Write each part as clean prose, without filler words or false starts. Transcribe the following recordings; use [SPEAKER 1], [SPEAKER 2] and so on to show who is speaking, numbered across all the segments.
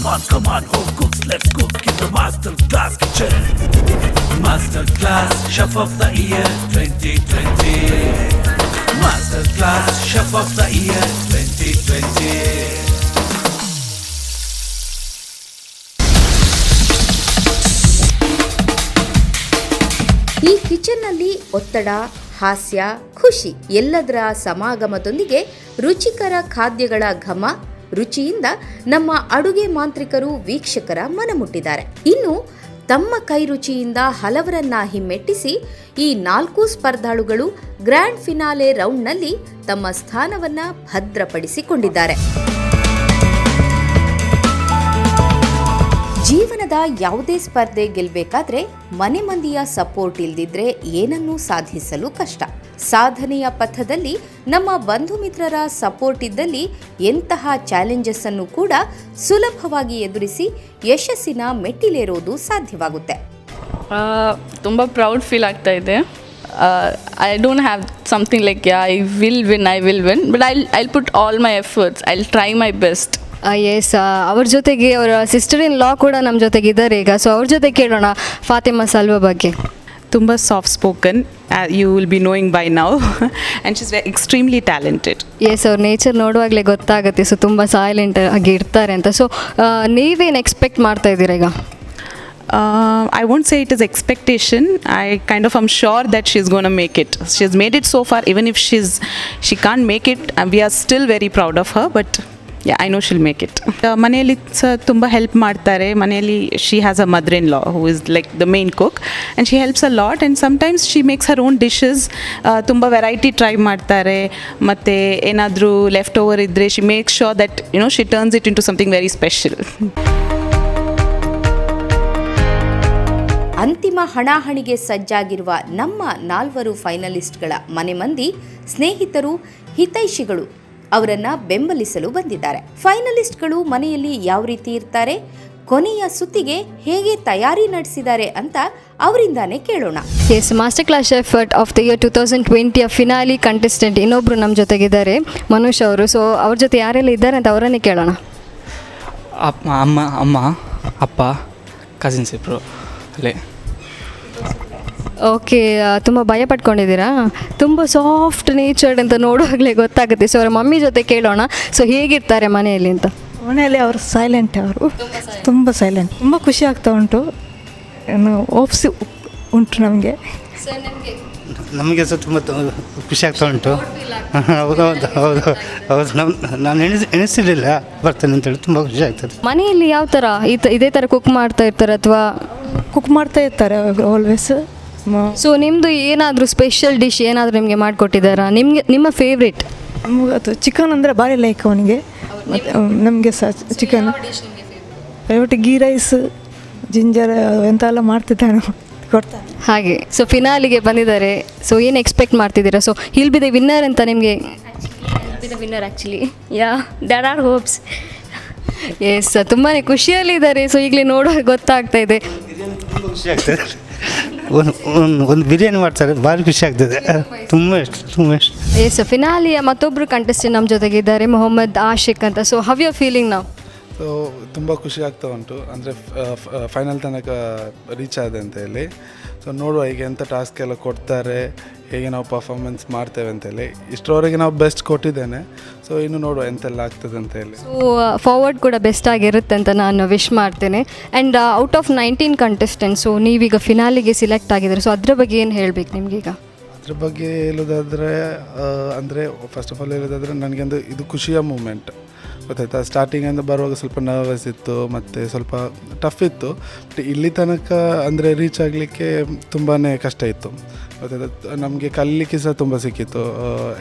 [SPEAKER 1] on, come on, home cooks, let's cook in the Master Class Kitchen. Master Class Chef of the Year 2020. Master Class Chef of the Year 2020.
[SPEAKER 2] ಈ ಕಿಚನ್ನಲ್ಲಿ ಒತ್ತಡ, ಹಾಸ್ಯ, ಖುಷಿ ಎಲ್ಲದರ ಸಮಾಗಮದೊಂದಿಗೆ ರುಚಿಕರ ಖಾದ್ಯಗಳ ಘಮ ರುಚಿಯಿಂದ ನಮ್ಮ ಅಡುಗೆ ಮಾಂತ್ರಿಕರು ವೀಕ್ಷಕರ ಮನಮುಟ್ಟಿದ್ದಾರೆ. ಇನ್ನು ತಮ್ಮ ಕೈ ರುಚಿಯಿಂದ ಹಲವರನ್ನ ಹಿಮ್ಮೆಟ್ಟಿಸಿ ಈ ನಾಲ್ಕು ಸ್ಪರ್ಧಾಳುಗಳು ಗ್ರ್ಯಾಂಡ್ ಫಿನಾಲೆ ರೌಂಡ್ನಲ್ಲಿ ತಮ್ಮ ಸ್ಥಾನವನ್ನ ಭದ್ರಪಡಿಸಿಕೊಂಡಿದ್ದಾರೆ. ಜೀವನದ ಯಾವುದೇ ಸ್ಪರ್ಧೆ ಗೆಲ್ಲಬೇಕಾದ್ರೆ ಮನೆ ಮಂದಿಯ ಸಪೋರ್ಟ್ ಇಲ್ದಿದ್ರೆ ಏನನ್ನೂ ಸಾಧಿಸಲು ಕಷ್ಟ. ಸಾಧನೆಯ ಪಥದಲ್ಲಿ ನಮ್ಮ ಬಂಧು ಮಿತ್ರರ ಸಪೋರ್ಟ್ ಇದ್ದಲ್ಲಿ ಎಂತಹ ಚಾಲೆಂಜಸ್ ಅನ್ನು ಕೂಡ ಸುಲಭವಾಗಿ ಎದುರಿಸಿ ಯಶಸ್ಸಿನ ಮೆಟ್ಟಿಲೇರೋದು ಸಾಧ್ಯವಾಗುತ್ತೆ.
[SPEAKER 3] ತುಂಬ ಪ್ರೌಡ್ ಫೀಲ್ ಆಗ್ತಾ ಇದೆ. I don't have something like, "I will win, I will win," but I put all my efforts. I try my best.
[SPEAKER 4] S, ಅವ್ರ ಜೊತೆಗೆ ಅವರ ಸಿಸ್ಟರ್ ಇನ್ ಲಾ ಕೂಡ ನಮ್ಮ ಜೊತೆಗೆ ಇದ್ದಾರೆ ಈಗ. ಸೊ ಅವ್ರ ಜೊತೆ ಕೇಳೋಣ ಫಾತಿಮಾ ಸಲ್ವಾ ಬಗ್ಗೆ.
[SPEAKER 5] ತುಂಬ soft spoken, you will be knowing by now, and she's extremely talented.
[SPEAKER 4] S, ಅವ್ರ ನೇಚರ್ ನೋಡುವಾಗಲೇ ಗೊತ್ತಾಗುತ್ತೆ, ಸೊ ತುಂಬ ಸೈಲೆಂಟ್ ಆಗಿ ಇರ್ತಾರೆ ಅಂತ. ಸೊ ನೀವೇನು ಎಕ್ಸ್ಪೆಕ್ಟ್ ಮಾಡ್ತಾ ಇದ್ದೀರಾ ಈಗ?
[SPEAKER 5] I won't say it is expectation. I kind of am sure that she's going to make it. She's made it so far. Even if she can't make it, we are still very proud of her. But yeah, I know she'll make it. ಮನೆಯಲ್ಲಿ ಸಹ ತುಂಬ help ಮಾಡ್ತಾರೆ. ಮನೆಯಲ್ಲಿ she has a mother in law who is like the main cook, and she helps a lot, and sometimes she makes her own dishes. ತುಂಬ variety try ಮಾಡ್ತಾರೆ. ಮತ್ತು ಏನಾದರೂ left over ಇದ್ದರೆ she makes sure that she turns it into something very special.
[SPEAKER 2] ಅಂತಿಮ ಹಣಾಹಣಿಗೆ ಸಜ್ಜಾಗಿರುವ ನಮ್ಮ ನಾಲ್ವರು ಫೈನಲಿಸ್ಟ್ಗಳ ಮನೆ ಮಂದಿ, ಸ್ನೇಹಿತರು, ಹಿತೈಷಿಗಳು ಅವರನ್ನ ಬೆಂಬಲಿಸಲು ಬಂದಿದ್ದಾರೆ. ಫೈನಲಿಸ್ಟ್ಗಳು ಮನೆಯಲ್ಲಿ ಯಾವ ರೀತಿ ಇರ್ತಾರೆ, ಕೊನೆಯ ಸುತ್ತಿಗೆ ಹೇಗೆ ತಯಾರಿ ನಡೆಸಿದ್ದಾರೆ ಅಂತ ಅವರಿಂದಾನೇ ಕೇಳೋಣ.
[SPEAKER 4] S, Master Class Chef of the Year 2020ಯ finale contestant ಇನ್ನೊಬ್ಬರು ನಮ್ಮ ಜೊತೆಗಿದ್ದಾರೆ, ಮನುಷ್ ಅವರು. ಸೊ ಅವ್ರ ಜೊತೆ ಯಾರೆಲ್ಲ ಇದ್ದಾರೆ ಅಂತ ಅವರನ್ನೇ ಕೇಳೋಣ.
[SPEAKER 6] ಅಪ್ಪ, ಅಮ್ಮ ಅಮ್ಮ ಅಪ್ಪ, ಕಸಿನ್ಸ್ ಇಬ್ಬರು ಅಲ್ಲೇ.
[SPEAKER 4] ಓಕೆ, ತುಂಬ ಭಯ ಪಟ್ಕೊಂಡಿದ್ದೀರಾ? ತುಂಬ ಸಾಫ್ಟ್ ನೇಚರ್ಡ್ ಅಂತ ನೋಡುವಾಗಲೇ ಗೊತ್ತಾಗುತ್ತೆ. ಸೊ ಅವರ ಮಮ್ಮಿ ಜೊತೆ ಕೇಳೋಣ, ಸೊ ಹೇಗಿರ್ತಾರೆ ಮನೆಯಲ್ಲಿ ಅಂತ.
[SPEAKER 7] ಮನೆಯಲ್ಲಿ ಅವರು ಸೈಲೆಂಟ್. ಅವರು ತುಂಬ ಸೈಲೆಂಟ್. ತುಂಬ ಖುಷಿ ಆಗ್ತಾ ಉಂಟು. ಏನು ಹೋಪ್ಸ್ ಉಂಟು ನಮಗೆ.
[SPEAKER 8] ನಮಗೆ ಸಹ ತುಂಬ ಖುಷಿ ಆಗ್ತಾ ಉಂಟು. ಹೌದು ಹೌದು ಹೌದು ಹೌದು ನಮ್ಮ ನಾನು ಎಣಿಸಿರಲಿಲ್ಲ ಬರ್ತೇನೆ ಅಂತೇಳಿ. ತುಂಬ ಖುಷಿ ಆಗ್ತದೆ.
[SPEAKER 4] ಮನೆಯಲ್ಲಿ ಯಾವ ಥರ ಇದೇ ಥರ ಕುಕ್ ಮಾಡ್ತಾ ಇರ್ತಾರೆ ಅಥವಾ?
[SPEAKER 7] ಕುಕ್ ಮಾಡ್ತಾ ಇರ್ತಾರೆ ಆಲ್ವೇಸ್.
[SPEAKER 4] ಸೊ ನಿಮ್ಮದು ಏನಾದರೂ ಸ್ಪೆಷಲ್ ಡಿಶ್ ಏನಾದರೂ ನಿಮಗೆ ಮಾಡಿಕೊಟ್ಟಿದ್ದಾರಾ, ನಿಮಗೆ ನಿಮ್ಮ ಫೇವ್ರೇಟ್?
[SPEAKER 7] ಅದು ಚಿಕನ್ ಅಂದರೆ ಭಾರಿ ಲೈಕ್ ಅವನಿಗೆ ಮತ್ತು ನಮಗೆ ಸಹ chicken favourite. Ghee rice, ginger ಎಂತೆಲ್ಲ ಮಾಡ್ತಿದ್ದಾನೆ, ಕೊಡ್ತಾನೆ.
[SPEAKER 4] ಹಾಗೆ, ಸೊ ಫಿನಾಲಿಗೆ ಬಂದಿದ್ದಾರೆ. ಸೊ ಏನು ಎಕ್ಸ್ಪೆಕ್ಟ್ ಮಾಡ್ತಿದ್ದೀರಾ? So he'll be the winner ಅಂತ ನಿಮಗೆ?
[SPEAKER 9] Be the winner, actually. Yeah, there are hopes.
[SPEAKER 4] S, ತುಂಬಾ ಖುಷಿಯಲ್ಲಿದ್ದಾರೆ. ಸೊ ಈಗಲೇ ನೋಡುವಾಗ ಗೊತ್ತಾಗ್ತಾ ಇದೆ.
[SPEAKER 8] ತುಂಬ ಖುಷಿ ಆಗ್ತದೆ. ಒಂದು ಒಂದು ಒಂದು ಬಿರಿಯಾನಿ ಮಾಡ್ತಾರೆ, ಭಾರಿ ಖುಷಿ ಆಗ್ತದೆ. ತುಂಬ ಇಷ್ಟ, ತುಂಬ ಇಷ್ಟ.
[SPEAKER 4] ಎಸ್, ಫಿನಾಲಿಯ ಮತ್ತೊಬ್ಬರು ಕಂಟೆಸ್ಟೆಂಟ್ ನಮ್ಮ ಜೊತೆಗಿದ್ದಾರೆ, ಮೊಹಮ್ಮದ್ ಆಶಿಕ್ ಅಂತ. So how you feeling now?
[SPEAKER 10] So ತುಂಬ ಖುಷಿ ಆಗ್ತಾ ಉಂಟು. ಅಂದರೆ ಫೈನಲ್ ತನಕ ರೀಚ್ ಆದೆ ಅಂತ ಹೇಳಿ. ಸೊ ನೋಡುವ, ಈಗ ಎಂಥ ಟಾಸ್ಕ್ ಎಲ್ಲ ಕೊಡ್ತಾರೆ, ಹೇಗೆ ನಾವು ಪರ್ಫಾರ್ಮೆನ್ಸ್ ಮಾಡ್ತೇವೆ ಅಂತೇಳಿ. ಇಷ್ಟರವರೆಗೆ ನಾವು ಬೆಸ್ಟ್ ಕೊಟ್ಟಿದ್ದೇನೆ. ಸೊ ಇನ್ನು ನೋಡುವ ಎಂತೆಲ್ಲ ಆಗ್ತದೆ ಅಂತ ಹೇಳಿ.
[SPEAKER 4] ಸೊ ಫಾರ್ವರ್ಡ್ ಕೂಡ ಬೆಸ್ಟ್ ಆಗಿರುತ್ತೆ ಅಂತ ನಾನು ವಿಶ್ ಮಾಡ್ತೇನೆ. And out of 19 contestants, so ನೀವೀಗ ಫಿನಾಲಿಗೆ ಸಿಲೆಕ್ಟ್ ಆಗಿದ್ದೀರಿ. ಸೊ ಅದ್ರ ಬಗ್ಗೆ ಏನು ಹೇಳಬೇಕು ನಿಮಗೀಗ?
[SPEAKER 10] ಅದ್ರ ಬಗ್ಗೆ ಹೇಳೋದಾದರೆ, ಅಂದರೆ first of all ಹೇಳೋದಾದರೆ, ನನಗೆ ಒಂದು ಇದು ಖುಷಿಯ ಮೂಮೆಂಟ್, ಗೊತ್ತಾಯ್ತಾ? ಸ್ಟಾರ್ಟಿಂಗಿಂದ ಬರುವಾಗ ಸ್ವಲ್ಪ ನರ್ವಸ್ ಇತ್ತು ಮತ್ತು ಸ್ವಲ್ಪ ಟಫ್ ಇತ್ತು. ಬಟ್ ಇಲ್ಲಿ ತನಕ ಅಂದರೆ ರೀಚ್ ಆಗಲಿಕ್ಕೆ ತುಂಬಾ ಕಷ್ಟ ಇತ್ತು, ಗೊತ್ತಾಯ್ತಾ? ನಮಗೆ ಕಲೀಲಿಕ್ಕೆ ಸಹ ತುಂಬ ಸಿಕ್ಕಿತ್ತು,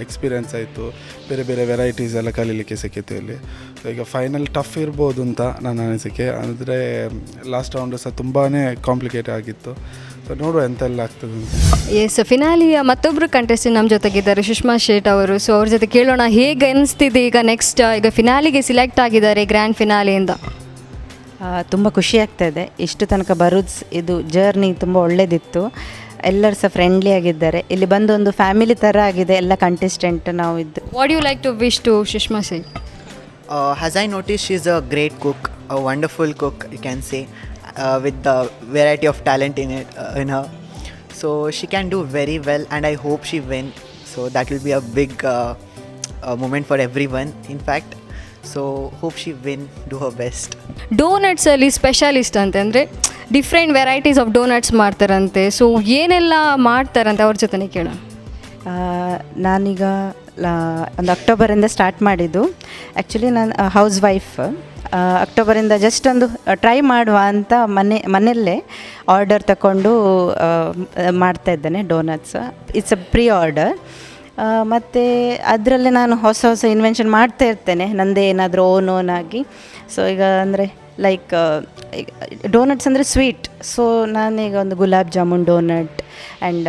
[SPEAKER 10] ಎಕ್ಸ್ಪೀರಿಯೆನ್ಸ್ ಆಯಿತು. ಬೇರೆ ಬೇರೆ ವೆರೈಟೀಸ್ ಎಲ್ಲ ಕಲೀಲಿಕ್ಕೆ ಸಿಕ್ಕಿತ್ತು ಇಲ್ಲಿ. ಸೊ ಈಗ ಫೈನಲ್ ಟಫ್ ಇರ್ಬೋದು ಅಂತ ನನ್ನ ಅನಿಸಿಕೆ. ಅಂದರೆ ಲಾಸ್ಟ್ ರೌಂಡು ಸಹ ತುಂಬಾ ಕಾಂಪ್ಲಿಕೇಟ್ ಆಗಿತ್ತು. ಸೊ ನೋಡುವ ಎಂತೆಲ್ಲ ಆಗ್ತದೆ ಅಂತ.
[SPEAKER 4] ಎಸ್, ಫಿನಾಲಿಯ ಮತ್ತೊಬ್ಬರು ಕಂಟೆಸ್ಟೆಂಟ್ ನಮ್ಮ ಜೊತೆಗಿದ್ದಾರೆ, ಸುಷ್ಮಾ ಶೇಟ್ ಅವರು. ಸೊ ಅವ್ರ ಜೊತೆ ಕೇಳೋಣ, ಹೇಗೆ ಅನಿಸ್ತಿದೆ ಈಗ ನೆಕ್ಸ್ಟ್ ಈಗ ಫಿನಾಲಿಗೆ ಸಿಲೆಕ್ಟ್ ಆಗಿದ್ದಾರೆ ಗ್ರ್ಯಾಂಡ್ ಫಿನಾಲಿಯಿಂದ?
[SPEAKER 11] ತುಂಬ ಖುಷಿ ಆಗ್ತಾ ಇದೆ. ಇಷ್ಟು ತನಕ ಬರೋದು, ಇದು ಜರ್ನಿ ತುಂಬ ಒಳ್ಳೆಯದಿತ್ತು. ಎಲ್ಲರೂ ಸಹ ಫ್ರೆಂಡ್ಲಿ ಆಗಿದ್ದಾರೆ. ಇಲ್ಲಿ ಬಂದು ಒಂದು ಫ್ಯಾಮಿಲಿ ಥರ ಆಗಿದೆ, ಎಲ್ಲ ಕಂಟೆಸ್ಟೆಂಟ್ ನಾವು ಇದ್ದು.
[SPEAKER 4] What you like to wish to Sushma Shet?
[SPEAKER 12] As I noticed, she's a great cook, a wonderful cook, you can say, with the variety of talent in it in her. So she can do very well, and I hope she win. So that will be a big moment for everyone, in fact. So hope she win, do her best.
[SPEAKER 4] ಡೋನಟ್ಸಲ್ಲಿ specialist ಅಂತೆ, ಅಂದರೆ different varieties of doughnuts ಮಾಡ್ತಾರಂತೆ. So ಏನೆಲ್ಲ ಮಾಡ್ತಾರಂತೆ ಅವ್ರ ಜೊತೆನೇ ಕೇಳೋಣ.
[SPEAKER 11] ನಾನೀಗ ಒಂದು ಅಕ್ಟೋಬರಿಂದ ಸ್ಟಾರ್ಟ್ ಮಾಡಿದ್ದು. ಆ್ಯಕ್ಚುಲಿ ನಾನು ಹೌಸ್ ವೈಫ್. ಅಕ್ಟೋಬರಿಂದ ಜಸ್ಟ್ ಒಂದು ಟ್ರೈ ಮಾಡುವ ಅಂತ ಮನೆಯಲ್ಲೇ ಆರ್ಡರ್ ತಗೊಂಡು ಮಾಡ್ತಾ ಇದ್ದೇನೆ donuts. It's a pre order. ಮತ್ತು ಅದರಲ್ಲೇ ನಾನು ಹೊಸ ಹೊಸ ಇನ್ವೆನ್ಷನ್ ಮಾಡ್ತಾ ಇರ್ತೇನೆ, ನನ್ನದೇ ಏನಾದರೂ ಓನ್ ಓನ್ ಆಗಿ. ಸೊ ಈಗ ಅಂದರೆ ಲೈಕ್ ಡೋನಟ್ಸ್ ಅಂದರೆ ಸ್ವೀಟ್. ಸೊ ನಾನೀಗ ಒಂದು gulab jamun donut and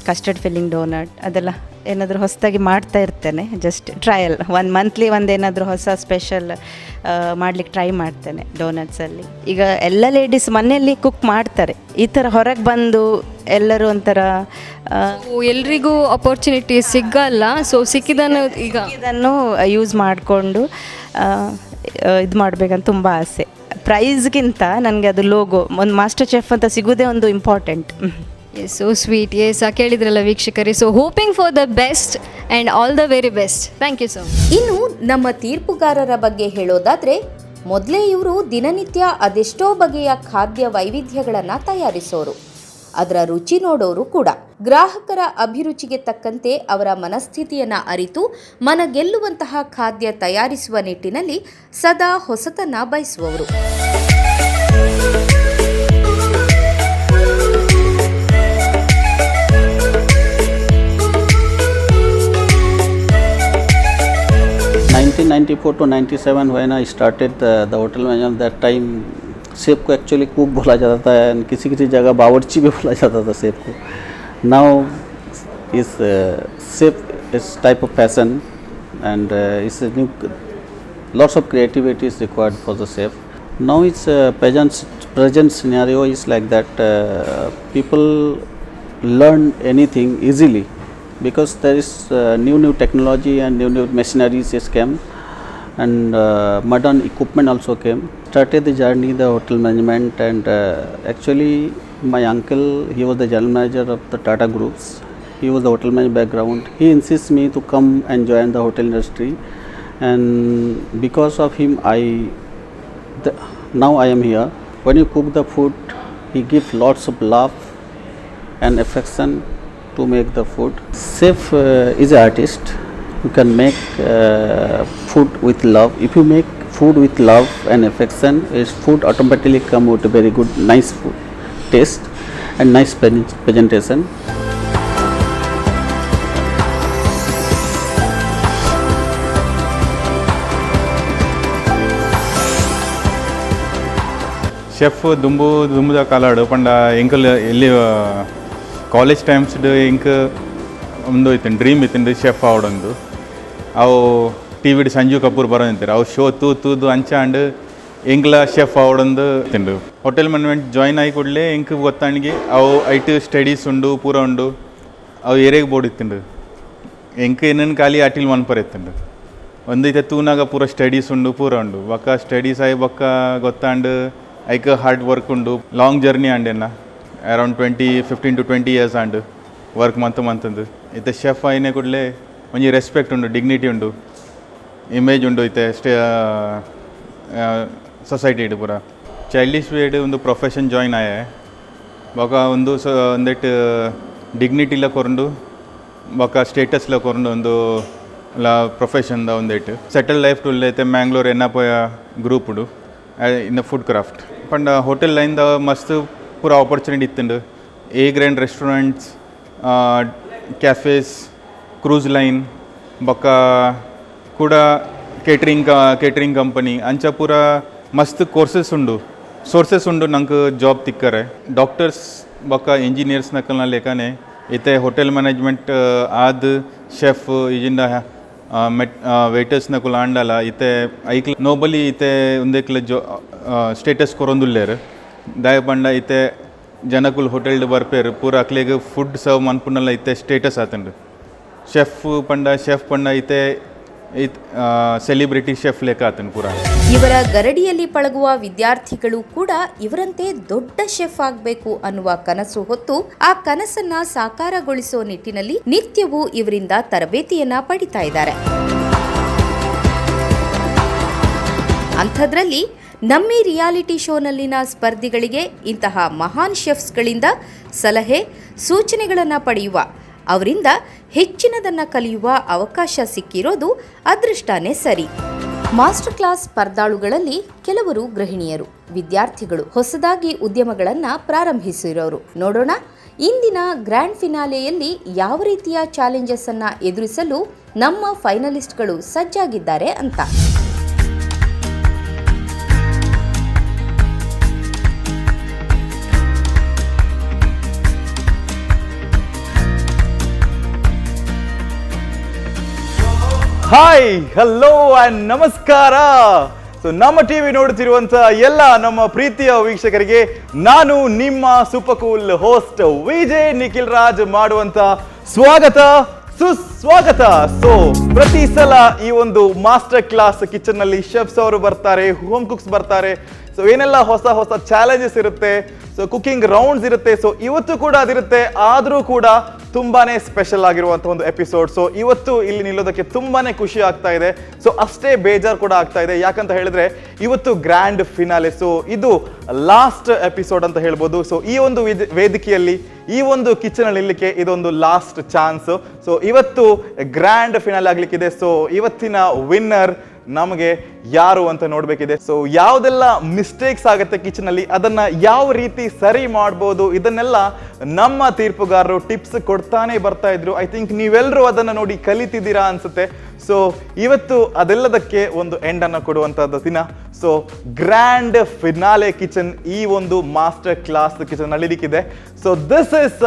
[SPEAKER 11] custard filling donut ಅದೆಲ್ಲ ಏನಾದರೂ ಹೊಸದಾಗಿ ಮಾಡ್ತಾ ಇರ್ತೇನೆ. Just trial, one monthly ಒಂದೇನಾದರೂ ಹೊಸ ಸ್ಪೆಷಲ್ ಮಾಡಲಿಕ್ಕೆ ಟ್ರೈ ಮಾಡ್ತೇನೆ ಡೋನಟ್ಸಲ್ಲಿ. ಈಗ ಎಲ್ಲ ಲೇಡೀಸ್ ಮನೆಯಲ್ಲಿ ಕುಕ್ ಮಾಡ್ತಾರೆ. ಈ ಥರ ಹೊರಗೆ ಬಂದು ಎಲ್ಲರೂ ಒಂಥರ
[SPEAKER 4] ಎಲ್ರಿಗೂ ಅಪರ್ಚುನಿಟಿ ಸಿಗಲ್ಲ. ಸೊ ಸಿಕ್ಕಿದನ್ನು ಈಗ
[SPEAKER 11] ಇದನ್ನು ಯೂಸ್ ಮಾಡಿಕೊಂಡು ಇದು ಮಾಡಬೇಕಂತ ತುಂಬ ಆಸೆ. ಪ್ರೈಸ್ಗಿಂತ ನನಗೆ ಅದು ಲೋಗೋ, ಒಂದು ಮಾಸ್ಟರ್ ಚೆಫ್ ಅಂತ ಸಿಗೋದೇ ಒಂದು important.
[SPEAKER 4] Yes, so sweet. Yes, ಕೇಳಿದ್ರಲ್ಲ ವೀಕ್ಷಕರೇ. So hoping for the best and all the very best. Thank you so much.
[SPEAKER 2] ಇನ್ನು ನಮ್ಮ ತೀರ್ಪುಗಾರರ ಬಗ್ಗೆ ಹೇಳೋದಾದ್ರೆ, ಮೊದಲೇ ಇವರು ದಿನನಿತ್ಯ ಅದೆಷ್ಟೋ ಬಗೆಯ ಖಾದ್ಯ ವೈವಿಧ್ಯಗಳನ್ನು ತಯಾರಿಸೋರು, ಅದರ ರುಚಿ ನೋಡೋರು ಕೂಡ. ಗ್ರಾಹಕರ ಅಭಿರುಚಿಗೆ ತಕ್ಕಂತೆ ಅವರ ಮನಸ್ಥಿತಿಯನ್ನು ಅರಿತು ಮನಗೆಲ್ಲುವಂತಹ ಖಾದ್ಯ ತಯಾರಿಸುವ ನಿಟ್ಟಿನಲ್ಲಿ ಸದಾ ಹೊಸತನ್ನ ಬಯಸುವವರು.
[SPEAKER 13] 1994 to 97, when I started the hotel management, that time chef को एक्चुअली कुक बोला जाता था एंड किसी किसी जगह बावर्ची भी बोला जाता था शेफ को. Now is chef is type of fashion and it's a new, lots of creativity is required for the chef. Now it's present scenario is like that, people learn anything easily because there is new technology and new machineries is came and modern equipment also came. Started the journey, the hotel management, and actually my uncle, he was the general manager of the Tata Groups. He was the hotel manager background. He insists me to come and join the hotel industry, and because of him now I am here. When you cook the food, he gives lots of love and affection to make the food. Chef is an artist who can make food with love. If you make food with love and affection, his food automatically come with a very good, nice food taste and nice presentation.
[SPEAKER 14] Chef ದುಂಬು ದುಂಬುದ ಕಾಲಾಡು ಪಂಡ ಎಂಕಲ್ ಎಲ್ಲಿ college ಟೈಮ್ಸ್ಡ್ ಎಂಕ್ ಒಂದು ಇತ್ತಿನ dream ಇತ್ತಿಂಡು chef ಆವಡೊಂದು. ಅವು T we'd Sanjeev Kapoor ಬರೋಂತಿರು, ಅವು show ತೂ ತೂದು ಅಂಚಾಂಡ್ ಎಂಕ್ಲ ಶೆಫ್ ಆವಡೊಂದು ತಿಂಡು. Hotel management join ಆಗಿ ಕೂಡಲೇ ಎಂಕ್ ಗೊತ್ತಾಣಿಗೆ ಅವು ಐಟ್ ಸ್ಟಡೀಸ್ ಉಂಡು, ಪೂರ ಉಂಡು, ಅವು ಏರಿಯಾಗೆ ಬೋರ್ಡ್ ಇತ್ತಿಂಡು. ಎಂಕ್ ಏನೇನು ಖಾಲಿ ಅಟಿಲ್ ಮನ್ಪರೆ ಇತ್ತುಂಡು. ಒಂದು ಇತ್ತೆ ತೂನಾಗ ಪೂರ ಸ್ಟಡೀಸ್ ಉಂಡು, ಪೂರ ಉಂಡು. ಬೊಕ್ಕ ಸ್ಟಡೀಸ್ ಆಯಿ ಬೊಕ್ಕ ಗೊತ್ತಾಂಡ್ ಐಕ್ ಹಾರ್ಡ್ ವರ್ಕ್ ಉಂಡು, long journey ಆಂಡೆನ್ನ around 20, 15 to 20 years and work ಮಂತ್ ಮಂತಂದು. ಇತ್ತೆ ಶೆಫ್ ಆಯಿನ ಕೂಡಲೇ ಒಂಜಿ ರೆಸ್ಪೆಕ್ಟ್ ಉಂಡು, ಡಿಗ್ನಿಟಿ ಉಂಡು, ಇಮೇಜ್ ಉಂಡು. ಇತ್ತೆ ಸ್ಟೇ ಸೊಸೈಟಿ ಪೂರ ಚೈಲ್ಡಿಶ್ ವೇಡ್ ಒಂದು ಪ್ರೊಫೆಷನ್ ಜಾಯಿನ್ ಆಯೆ ಬೊಕ ಒಂದು ಸ ಒಂದೆಟ್ ಡಿಗ್ನಿಟಿಲ ಕೊರ್ಂಡು, ಬೊಕ ಸ್ಟೇಟಸ್ಲ ಕೊರ್ಂಡು ಒಂದು ಲ ಪ್ರೊಫೆಷನ್ ದ ಒಂದೆಟ್ ಸೆಟಲ್ ಲೈಫ್ ಉಲ್ಲೆ. ಇತ್ತೆ ಮ್ಯಾಂಗ್ಳೂರ್ ಎನ್ನ ಪೋಯ group in the food craft ಪಂಡ ಹೋಟೆಲ್ ಲೈನ್ ದ ಮಸ್ತ್ ಪೂರ opportunity ಇತ್ತುಂಡು. A grand restaurants, cafes, cruise line, ಬೊಕ್ಕ ಕೂಡ catering catering company, ಅಂಚ ಪೂರ ಮಸ್ತ್ ಕೋರ್ಸಸ್ ಉಂಡು, ಸೋರ್ಸಸ್ ಉಂಡು ನಂಗೆ ಜಾಬ್ ತಿಕ್ಕರೆ. ಡಾಕ್ಟರ್ಸ್ ಬೊಕ್ಕ ಇಂಜಿನಿಯರ್ಸ್ ನಕಲ್ನ ಲೇಖನೆ ಇತ್ತೆ ಹೋಟೆಲ್ ಮ್ಯಾನೇಜ್ಮೆಂಟ್ ಆದ್ ಶೆಫ್ ಇಜಿಂಡ ಮೆಟ್ ವೇಟರ್ಸ್ ನಕುಲು ಆಂಡಲ ಇತ್ತೆ ಐಕ್ಲ ನೋಬಲಿ ಇತ್ತೆ ಉಂದೆಕ್ಲ ಜೋ ಸ್ಟೇಟಸ್ ಕೊರೊಂದುಲ್ಲೆರ್. ದಾಯೆ ಪಂಡ ಇತ್ತೆ ಜನಕುಲು ಹೋಟೆಲ್ಡ್ ಬರ್ಪೇರು, ಪೂರ ಅಕ್ಲೆಗ್ ಫುಡ್ ಸರ್ವ್ ಮನ್ಪುನಲ ಇತ್ತೆ ಸ್ಟೇಟಸ್ ಆತುಂಡು. ಶೆಫ್ ಪಂಡ ಇತ್ತೆ ಇತ್ ಸೆಲಿಬ್ರಿಟಿ ಶೆಫ್ ಲೆಕ್ಕ ಆತನ ಪೂರ.
[SPEAKER 2] ಇವರ ಗರಡಿಯಲ್ಲಿ ಪಳಗುವ ವಿದ್ಯಾರ್ಥಿಗಳು ಕೂಡ ಇವರಂತೆ ದೊಡ್ಡ ಶೆಫ್ ಆಗಬೇಕು ಅನ್ನುವ ಕನಸು ಹೊತ್ತು, ಆ ಕನಸನ್ನ ಸಾಕಾರಗೊಳಿಸುವ ನಿಟ್ಟಿನಲ್ಲಿ ನಿತ್ಯವೂ ಇವರಿಂದ ತರಬೇತಿಯನ್ನ ಪಡಿತಾ ಇದ್ದಾರೆ. ಅಂಥದ್ರಲ್ಲಿ ನಮ್ಮಿ ರಿಯಾಲಿಟಿ ಶೋನಲ್ಲಿನ ಸ್ಪರ್ಧಿಗಳಿಗೆ ಇಂತಹ ಮಹಾನ್ ಶೆಫ್ಸ್ಗಳಿಂದ ಸಲಹೆ ಸೂಚನೆಗಳನ್ನು ಪಡೆಯುವ, ಅವರಿಂದ ಹೆಚ್ಚಿನದನ್ನು ಕಲಿಯುವ ಅವಕಾಶ ಸಿಕ್ಕಿರೋದು ಅದೃಷ್ಟನೇ ಸರಿ. ಮಾಸ್ಟರ್ ಕ್ಲಾಸ್ ಸ್ಪರ್ಧಾಳುಗಳಲ್ಲಿ ಕೆಲವರು ಗೃಹಿಣಿಯರು, ವಿದ್ಯಾರ್ಥಿಗಳು, ಹೊಸದಾಗಿ ಉದ್ಯಮಗಳನ್ನು ಪ್ರಾರಂಭಿಸಿರೋರು. ನೋಡೋಣ, ಇಂದಿನ ಗ್ರ್ಯಾಂಡ್ ಫಿನಾಲೆಯಲ್ಲಿ ಯಾವ ರೀತಿಯ ಚಾಲೆಂಜಸ್ ಅನ್ನ ಎದುರಿಸಲು ನಮ್ಮ ಫೈನಲಿಸ್ಟ್ಗಳು ಸಜ್ಜಾಗಿದ್ದಾರೆ ಅಂತ.
[SPEAKER 15] Hi, hello and ನಮಸ್ಕಾರ. ಸೊ ನಮ್ಮ ಟಿವಿ ನೋಡುತ್ತಿರುವಂತ ಎಲ್ಲ ನಮ್ಮ ಪ್ರೀತಿಯ ವೀಕ್ಷಕರಿಗೆ ನಾನು ನಿಮ್ಮ super cool host Vijay Nikhil Raj ಮಾಡುವಂತ ಸ್ವಾಗತ, ಸುಸ್ವಾಗತ. ಸೊ ಪ್ರತಿ ಸಲ ಈ ಒಂದು master class kitchen ನಲ್ಲಿ ಶೆಫ್ಸ್ ಅವರು ಬರ್ತಾರೆ, ಹೋಮ್ ಕುಕ್ಸ್ ಬರ್ತಾರೆ. ಸೊ ಏನೆಲ್ಲ ಹೊಸ ಹೊಸ ಚಾಲೆಂಜಸ್ ಇರುತ್ತೆ, so cooking rounds ಇರುತ್ತೆ. ಸೊ ಇವತ್ತು ಕೂಡ ಅದಿರುತ್ತೆ. ಆದರೂ ಕೂಡ ತುಂಬಾನೇ ಸ್ಪೆಷಲ್ ಆಗಿರುವಂಥ ಒಂದು ಎಪಿಸೋಡ್. ಸೊ ಇವತ್ತು ಇಲ್ಲಿ ನಿಲ್ಲೋದಕ್ಕೆ ತುಂಬಾನೇ ಖುಷಿ ಆಗ್ತಾ ಇದೆ. ಸೊ ಅಷ್ಟೇ ಬೇಜಾರು ಕೂಡ ಆಗ್ತಾ ಇದೆ. ಯಾಕಂತ ಹೇಳಿದ್ರೆ ಇವತ್ತು grand finale. So ಇದು ಲಾಸ್ಟ್ ಎಪಿಸೋಡ್ ಅಂತ ಹೇಳ್ಬೋದು. ಸೊ ಈ ಒಂದು ವೇದಿಕೆಯಲ್ಲಿ, ಈ ಒಂದು ಕಿಚನ್ ಅಲ್ಲಿ ನಿಲ್ಲಕ್ಕೆ ಇದೊಂದು last chance. So ಇವತ್ತು ಗ್ರ್ಯಾಂಡ್ ಫಿನಾಲೆ ಆಗ್ಲಿಕ್ಕಿದೆ. ಸೊ ಇವತ್ತಿನ ವಿನ್ನರ್ ನಮಗೆ ಯಾರು ಅಂತ ನೋಡಬೇಕಿದೆ. ಸೊ ಯಾವುದೆಲ್ಲ ಮಿಸ್ಟೇಕ್ಸ್ ಆಗುತ್ತೆ ಕಿಚನ್ ಅಲ್ಲಿ, ಅದನ್ನ ಯಾವ ರೀತಿ ಸರಿ ಮಾಡ್ಬೋದು, ಇದನ್ನೆಲ್ಲ ನಮ್ಮ ತೀರ್ಪುಗಾರರು ಟಿಪ್ಸ್ ಕೊಡ್ತಾನೆ ಬರ್ತಾ ಇದ್ರು. I think ನೀವೆಲ್ಲರೂ ಅದನ್ನ ನೋಡಿ ಕಲಿತಿದ್ದೀರಾ ಅನ್ಸುತ್ತೆ. ಸೊ ಇವತ್ತು ಅದೆಲ್ಲದಕ್ಕೆ ಒಂದು ಎಂಡ್ ಅನ್ನು ಕೊಡುವಂತದ್ದು ದಿನ. So grand finale kitchen ಈ ಒಂದು master class kitchen ನಡೀಲಿಕ್ಕಿದೆ. So this is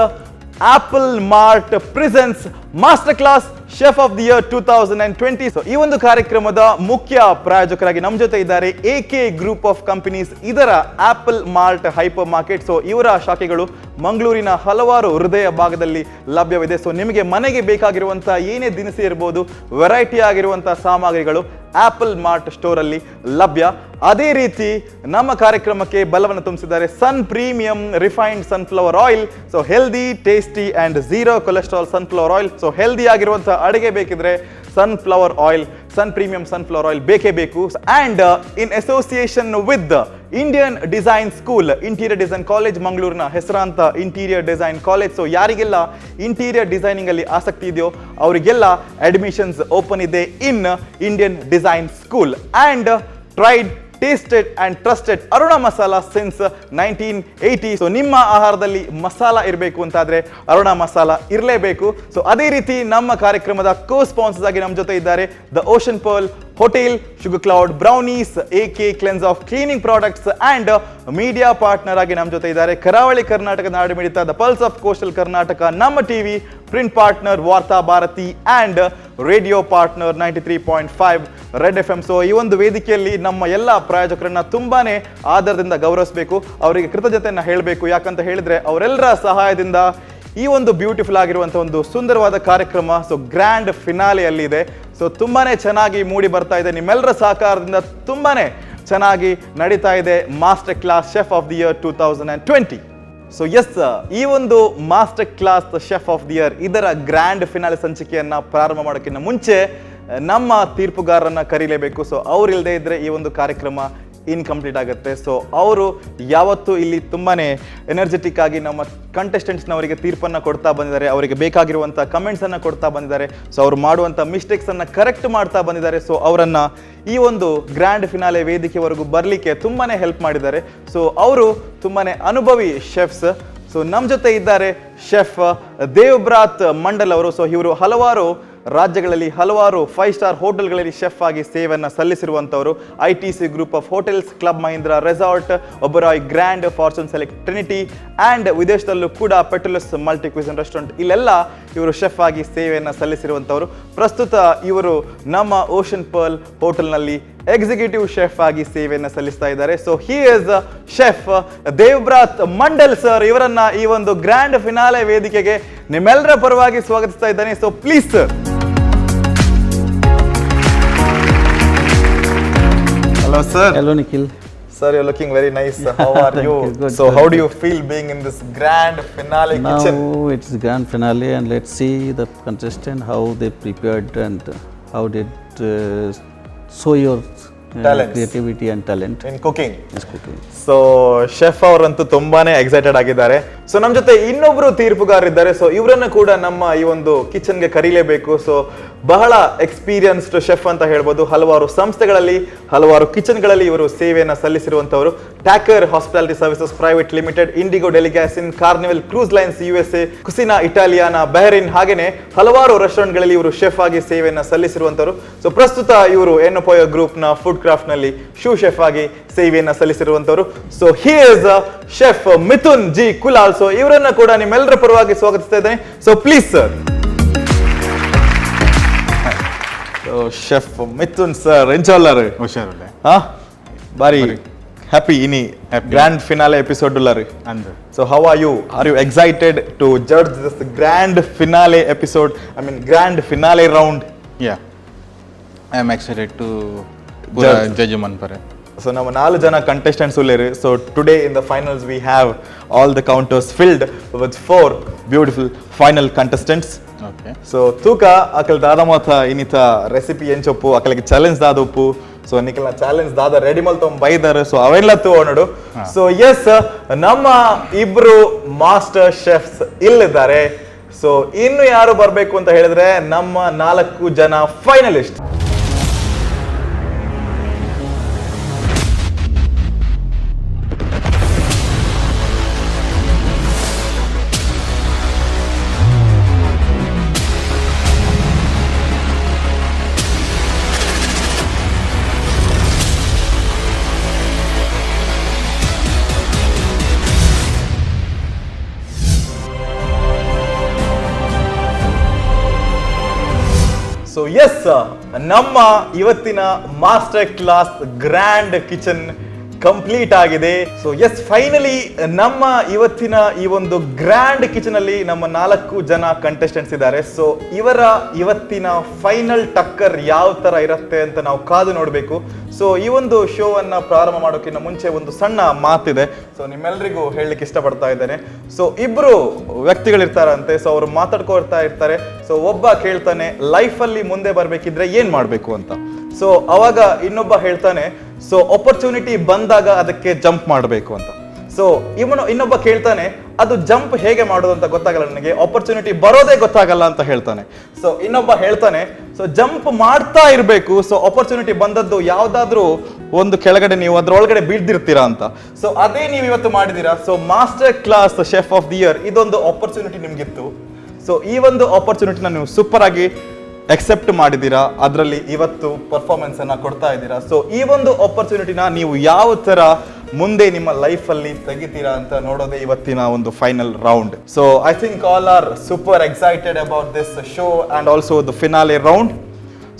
[SPEAKER 15] Apple Mart presents Master Class Chef of the Year 2020. So ಈ ಒಂದು ಕಾರ್ಯಕ್ರಮದ ಮುಖ್ಯ ಪ್ರಾಯೋಜಕರಾಗಿ ನಮ್ಮ ಜೊತೆ ಇದ್ದಾರೆ A K group of companies, ಇದರ apple mart hyper market. So ಇವರ ಶಾಖೆಗಳು ಮಂಗಳೂರಿನ ಹಲವಾರು ಹೃದಯ ಭಾಗದಲ್ಲಿ ಲಭ್ಯವಿದೆ. ಸೊ ನಿಮಗೆ ಮನೆಗೆ ಬೇಕಾಗಿರುವಂಥ ಏನೇ ದಿನಸಿ ಇರ್ಬೋದು, ವೆರೈಟಿ ಆಗಿರುವಂಥ ಸಾಮಗ್ರಿಗಳು ಆಪಲ್ ಮಾರ್ಟ್ ಸ್ಟೋರಲ್ಲಿ ಲಭ್ಯ. ಅದೇ ರೀತಿ ನಮ್ಮ ಕಾರ್ಯಕ್ರಮಕ್ಕೆ ಬಲವನ್ನು ತುಂಬಿಸಿದ್ದಾರೆ Sun Premium refined sunflower oil. So healthy, tasty and zero cholesterol sunflower oil. So healthy ಆಗಿರುವಂಥ ಅಡುಗೆ ಬೇಕಿದ್ರೆ sunflower oil, Sun Premium sunflower oil ಬೇಕೇ ಬೇಕು. And in association with Indian Design School, interior design college, ಮಂಗಳೂರಿನ ಹೆಸರಾಂತ interior design college. So ಯಾರಿಗೆಲ್ಲ interior designing ಅಲ್ಲಿ ಆಸಕ್ತಿ ಇದೆಯೋ ಅವರಿಗೆಲ್ಲ ಅಡ್ಮಿಷನ್ಸ್ ಓಪನ್ ಇದೆ in Indian Design School. And tried, tasted and trusted Aruna Masala since 1980. So ನಿಮ್ಮ ಆಹಾರದಲ್ಲಿ ಮಸಾಲ ಇರಬೇಕು ಅಂತಾದ್ರೆ ಅರುಣ ಮಸಾಲ ಇರಲೇಬೇಕು. ಸೊ ಅದೇ ರೀತಿ ನಮ್ಮ ಕಾರ್ಯಕ್ರಮದ ಕೋ ಸ್ಪಾನ್ಸರ್ಸ್ ಆಗಿ ನಮ್ಮ ಜೊತೆ ಇದ್ದಾರೆ the Ocean Pearl Hotel, Sugar Cloud Brownies, A K cleanse of cleaning products and media partner ಆಗಿ ನಮ್ಮ ಜೊತೆ ಇದ್ದಾರೆ ಕರಾವಳಿ Karnataka ನಾಡುಮಿಡಿತ, the pulse of coastal Karnataka, ನಮ್ಮ TV print partner Vartha Bharati and radio partner 93.5 Red FM. So ಈ ಒಂದು ವೇದಿಕೆಯಲ್ಲಿ ನಮ್ಮ ಎಲ್ಲ ಪ್ರಾಯೋಜಕರನ್ನ ತುಂಬಾನೇ ಆದರದಿಂದ ಗೌರವಿಸಬೇಕು, ಅವರಿಗೆ ಕೃತಜ್ಞತೆಯನ್ನು ಹೇಳಬೇಕು. ಯಾಕಂತ ಹೇಳಿದ್ರೆ ಅವರೆಲ್ಲರ ಸಹಾಯದಿಂದ ಈ ಒಂದು ಬ್ಯೂಟಿಫುಲ್ ಆಗಿರುವಂಥ ಒಂದು ಸುಂದರವಾದ ಕಾರ್ಯಕ್ರಮ ಸೊ ಗ್ರ್ಯಾಂಡ್ ಫಿನಾಲೆಯಲ್ಲಿ ಇದೆ. ಸೊ ತುಂಬಾನೇ ಚೆನ್ನಾಗಿ ಮೂಡಿ ಬರ್ತಾ ಇದೆ. ನಿಮ್ಮೆಲ್ಲರ ಸಹಕಾರದಿಂದ ತುಂಬಾನೇ ಚೆನ್ನಾಗಿ ನಡೀತಾ ಇದೆ Master Class Chef of the Year 2020. So yes, ಈ ಒಂದು Master Class Chef of the Year ಇದರ ಗ್ರ್ಯಾಂಡ್ ಫಿನಾಲೆ ಸಂಚಿಕೆಯನ್ನ ಪ್ರಾರಂಭ ಮಾಡೋಕ್ಕಿಂತ ಮುಂಚೆ ನಮ್ಮ ತೀರ್ಪುಗಾರರನ್ನ ಕರೀಲೇಬೇಕು. ಸೊ ಅವ್ರಿಲ್ಲದೆ ಇದ್ರೆ ಈ ಒಂದು ಕಾರ್ಯಕ್ರಮ ಇನ್ಕಂಪ್ಲೀಟ್ ಆಗುತ್ತೆ. ಸೊ ಅವರು ಯಾವತ್ತೂ ಇಲ್ಲಿ ತುಂಬಾನೇ ಎನರ್ಜೆಟಿಕ್ ಆಗಿ ನಮ್ಮ ಕಂಟೆಸ್ಟೆಂಟ್ಸ್ನವರಿಗೆ ತೀರ್ಪನ್ನು ಕೊಡ್ತಾ ಬಂದಿದ್ದಾರೆ, ಅವರಿಗೆ ಬೇಕಾಗಿರುವಂಥ ಕಮೆಂಟ್ಸನ್ನು ಕೊಡ್ತಾ ಬಂದಿದ್ದಾರೆ. ಸೊ ಅವರು ಮಾಡುವಂಥ ಮಿಸ್ಟೇಕ್ಸನ್ನು ಕರೆಕ್ಟ್ ಮಾಡ್ತಾ ಬಂದಿದ್ದಾರೆ. ಸೊ ಅವರನ್ನು ಈ ಒಂದು ಗ್ರ್ಯಾಂಡ್ ಫಿನಾಲೆ ವೇದಿಕೆವರೆಗೂ ಬರಲಿಕ್ಕೆ ತುಂಬಾನೇ ಹೆಲ್ಪ್ ಮಾಡಿದ್ದಾರೆ. ಸೊ ಅವರು ತುಂಬಾನೇ ಅನುಭವಿ ಶೆಫ್ಸ್. ಸೊ ನಮ್ಮ ಜೊತೆ ಇದ್ದಾರೆ ಶೆಫ್ ದೇವಬ್ರಾತ್ ಮಂಡಲ್ ಅವರು. ಸೊ ಇವರು ಹಲವಾರು ರಾಜ್ಯಗಳಲ್ಲಿ ಹಲವಾರು 5 ಸ್ಟಾರ್ ಹೋಟೆಲ್ಗಳಲ್ಲಿ ಶೆಫ್ ಆಗಿ ಸೇವೆಯನ್ನು ಸಲ್ಲಿಸಿರುವಂಥವರು. ITC Group of Hotels, Club Mahindra Resort, Oberoi Grand, Fortune Select Trinity and ವಿದೇಶದಲ್ಲೂ ಕೂಡ ಪೆಟ್ರೋಲಸ್ multi cuisine restaurant, ಇಲ್ಲೆಲ್ಲ ಇವರು ಶೆಫ್ ಆಗಿ ಸೇವೆಯನ್ನು ಸಲ್ಲಿಸಿರುವಂಥವರು. ಪ್ರಸ್ತುತ ಇವರು ನಮ್ಮ ಓಷನ್ ಪರ್ಲ್ ಹೋಟೆಲ್ನಲ್ಲಿ ಎಕ್ಸಿಕ್ಯೂಟಿವ್ ಶೆಫ್ ಆಗಿ ಸೇವೆಯನ್ನು ಸಲ್ಲಿಸ್ತಾ ಇದ್ದಾರೆ. So he is Chef Devbrat Mandal sir. ಇವರನ್ನ ಈ ಒಂದು ಗ್ರ್ಯಾಂಡ್ ಫಿನಾಲೆ ವೇದಿಕೆಗೆ ನಿಮ್ಮೆಲ್ಲರ ಪರವಾಗಿ ಸ್ವಾಗತಿಸ್ತಾ ಇದ್ದೇನೆ. So please sir. Hello sir.
[SPEAKER 13] Hello Nikhil.
[SPEAKER 15] Sir, you looking very nice. How are
[SPEAKER 13] Thank
[SPEAKER 15] you?
[SPEAKER 13] You. Good,
[SPEAKER 15] so
[SPEAKER 13] good,
[SPEAKER 15] how do
[SPEAKER 13] good.
[SPEAKER 15] You feel being in this grand finale kitchen?
[SPEAKER 13] Now it's grand finale and let's see the contestant, how they prepared and how did show your
[SPEAKER 15] Talents.
[SPEAKER 13] Creativity and talent
[SPEAKER 15] in cooking.
[SPEAKER 13] Is cooking.
[SPEAKER 15] So chef ಅವರಂತೂ ತುಂಬಾನೇ excited ಆಗಿದ್ದಾರೆ. ಸೊ ನಮ್ಮ ಜೊತೆ ಇನ್ನೊಬ್ರು ತೀರ್ಪುಗಾರರಿದ್ದಾರೆ. ಸೊ ಇವರನ್ನ ಕೂಡ ನಮ್ಮ ಈ ಒಂದು ಕಿಚನ್ಗೆ ಕರೀಲೇಬೇಕು. ಸೊ ಬಹಳ ಎಕ್ಸ್ಪೀರಿಯನ್ಸ್ಡ್ ಶೆಫ್ ಅಂತ ಹೇಳ್ಬೋದು. ಹಲವಾರು ಸಂಸ್ಥೆಗಳಲ್ಲಿ, ಹಲವಾರು ಕಿಚನ್ಗಳಲ್ಲಿ ಇವರು ಸೇವೆಯನ್ನು ಸಲ್ಲಿಸಿರುವಂತವರು. Taker hospitality services private limited, Indigo Delicatessen, Carnival cruise lines USA, Cucina Italiana Bahrain, ಹಾಗೇನೆ ಹಲವಾರು ರೆಸ್ಟೋರೆಂಟ್ಗಳಲ್ಲಿ ಇವರು ಶೆಫ್ ಆಗಿ ಸೇವೆಯನ್ನು ಸಲ್ಲಿಸಿರುವಂತವರು. ಸೊ ಪ್ರಸ್ತುತ ಇವರು ಎನ್ಒಪೋಯೋ ಗ್ರೂಪ್ ನ ಫುಡ್ ಕ್ರಾಫ್ಟ್ ನಲ್ಲಿ ಶೂ ಶೆಫ್ ಆಗಿ ಸೇವೆಯನ್ನ ಸಲ್ಲಿಸಿರುವಂತವರು. So he is chef Mithun G Kulal. So ಇವರನ್ನ ಕೂಡ ನಿಮ್ಮೆಲ್ಲರ ಪರವಾಗಿ ಸ್ವಾಗತಿಸ್ತಾ ಇದ್ದೇನೆ. So please sir, chef Mithun sir, ಎಂಚೋಲ್ಲಾರು?
[SPEAKER 14] ಹುಷಾರುಲ್ಲೆ.
[SPEAKER 15] ಹಾ, ಬಾರಿ ಹ್ಯಾಪಿ ಇನಿ grand finale episode ಉಲ್ಲಾರು.
[SPEAKER 14] ಅಂದು.
[SPEAKER 15] So how are you? Are you excited to judge this grand finale episode, I mean, grand finale round?
[SPEAKER 14] Yeah, I am excited to
[SPEAKER 15] Judge.
[SPEAKER 14] Judge ಮನ್ಪರೆ.
[SPEAKER 15] ಸೊ ನಮ್ಮ ನಾಲ್ಕು ಜನ contestants ಉಲ್ಲೇರು. So today in the finals we have all the counters filled with four beautiful final contestants.
[SPEAKER 14] Okay.
[SPEAKER 15] So ತೂಕ ಅಕಲ್ ದಾದ ಮಾತ ಇನ್ನಿತ recipe ಎಂಚೊಪ್ಪು, ಅಕಲಿಗೆ challenge ದಾದ ಉಪ್ಪು. ಸೊ ನಿಖಲ್ನ ಚಾಲೆಂಜ್ ದಾದ ರೆಡಿ ಮಲ್ತೊಂಬ ಬೈದಾರೆ. ಸೊ ಅವೆಲ್ಲ ತೂವಣಡು. ಸೊ ಎಸ್, ನಮ್ಮ ಇಬ್ರು ಮಾಸ್ಟರ್ ಶೆಫ್ಸ್ ಇಲ್ಲಿದ್ದಾರೆ. ಸೊ ಇನ್ನು ಯಾರು ಬರಬೇಕು ಅಂತ ಹೇಳಿದ್ರೆ ನಮ್ಮ ನಾಲ್ಕು ಜನ finalist. So S, ನಮ್ಮ ಇವತ್ತಿನ master class grand kitchen complete ಆಗಿದೆ. So S, finally ನಮ್ಮ ಇವತ್ತಿನ ಈ ಒಂದು ಗ್ರ್ಯಾಂಡ್ ಕಿಚನ್ ಅಲ್ಲಿ ನಮ್ಮ ನಾಲ್ಕು ಜನ ಕಂಟೆಸ್ಟೆಂಟ್ಸ್ ಇದ್ದಾರೆ. ಸೊ ಇವರ ಇವತ್ತಿನ ಫೈನಲ್ ಟಕ್ಕರ್ ಯಾವ ತರ ಇರುತ್ತೆ ಅಂತ ನಾವು ಕಾದು ನೋಡಬೇಕು. ಸೊ ಈ ಒಂದು ಶೋ ಅನ್ನ ಪ್ರಾರಂಭ ಮಾಡೋಕ್ಕಿಂತ ಮುಂಚೆ ಒಂದು ಸಣ್ಣ ಮಾತಿದೆ. ಸೊ ನಿಮ್ಮೆಲ್ಲರಿಗೂ ಹೇಳಲಿಕ್ಕೆ ಇಷ್ಟಪಡ್ತಾ ಇದ್ದೇನೆ. ಸೊ ಇಬ್ರು ವ್ಯಕ್ತಿಗಳಿರ್ತಾರಂತೆ. ಸೊ ಅವರು ಮಾತಾಡ್ಕೊಳ್ತಾ ಇರ್ತಾರೆ. ಸೊ ಒಬ್ಬ ಕೇಳ್ತಾನೆ, ಲೈಫಲ್ಲಿ ಮುಂದೆ ಬರಬೇಕಿದ್ರೆ ಏನ್ ಮಾಡಬೇಕು ಅಂತ. ಸೊ ಅವಾಗ ಇನ್ನೊಬ್ಬ ಹೇಳ್ತಾನೆ, ಸೊ ಆಪರ್ಚುನಿಟಿ ಬಂದಾಗ ಅದಕ್ಕೆ ಜಂಪ್ ಮಾಡಬೇಕು ಅಂತ. ಸೊ ಇವನು ಇನ್ನೊಬ್ಬ ಕೇಳ್ತಾನೆ, ಅದು ಜಂಪ್ ಹೇಗೆ ಮಾಡೋದು ಅಂತ ಗೊತ್ತಾಗಲ್ಲ ನನಗೆ, ಆಪರ್ಚುನಿಟಿ ಬರೋದೇ ಗೊತ್ತಾಗಲ್ಲ ಅಂತ ಹೇಳ್ತಾನೆ. ಸೊ ಇನ್ನೊಬ್ಬ ಹೇಳ್ತಾನೆ, ಸೊ ಜಂಪ್ ಮಾಡ್ತಾ ಇರಬೇಕು, ಸೊ ಆಪರ್ಚುನಿಟಿ ಬಂದದ್ದು ಯಾವ್ದಾದ್ರೂ ಒಂದು ಕೆಳಗಡೆ ನೀವು ಅದ್ರೊಳಗಡೆ ಬೀಳ್ದಿರ್ತೀರಾ ಅಂತ. ಸೊ ಅದೇ ನೀವು ಇವತ್ತು ಮಾಡಿದೀರಾ. So master class chef of the year ಇದೊಂದು ಆಪರ್ಚುನಿಟಿ ನಿಮ್ಗಿತ್ತು. ಸೊ ಈ ಒಂದು ಆಪರ್ಚುನಿಟಿನ ನೀವು ಸೂಪರ್ ಆಗಿ ಎಕ್ಸೆಪ್ಟ್ ಮಾಡಿದ್ದೀರಾ, ಅದರಲ್ಲಿ ಇವತ್ತು ಪರ್ಫಾರ್ಮೆನ್ಸ್ ಅನ್ನ ಕೊಡ್ತಾ ಇದ್ದೀರಾ. ಸೊ ಈ ಒಂದು ಆಪರ್ಚುನಿಟಿನ ನೀವು ಯಾವ ತರ ಮುಂದೆ ನಿಮ್ಮ ಲೈಫಲ್ಲಿ ತೆಗಿತೀರಾ ಅಂತ ನೋಡೋದೇ ಇವತ್ತಿನ ಒಂದು final round. So I think all are super excited about this show and also the finale round.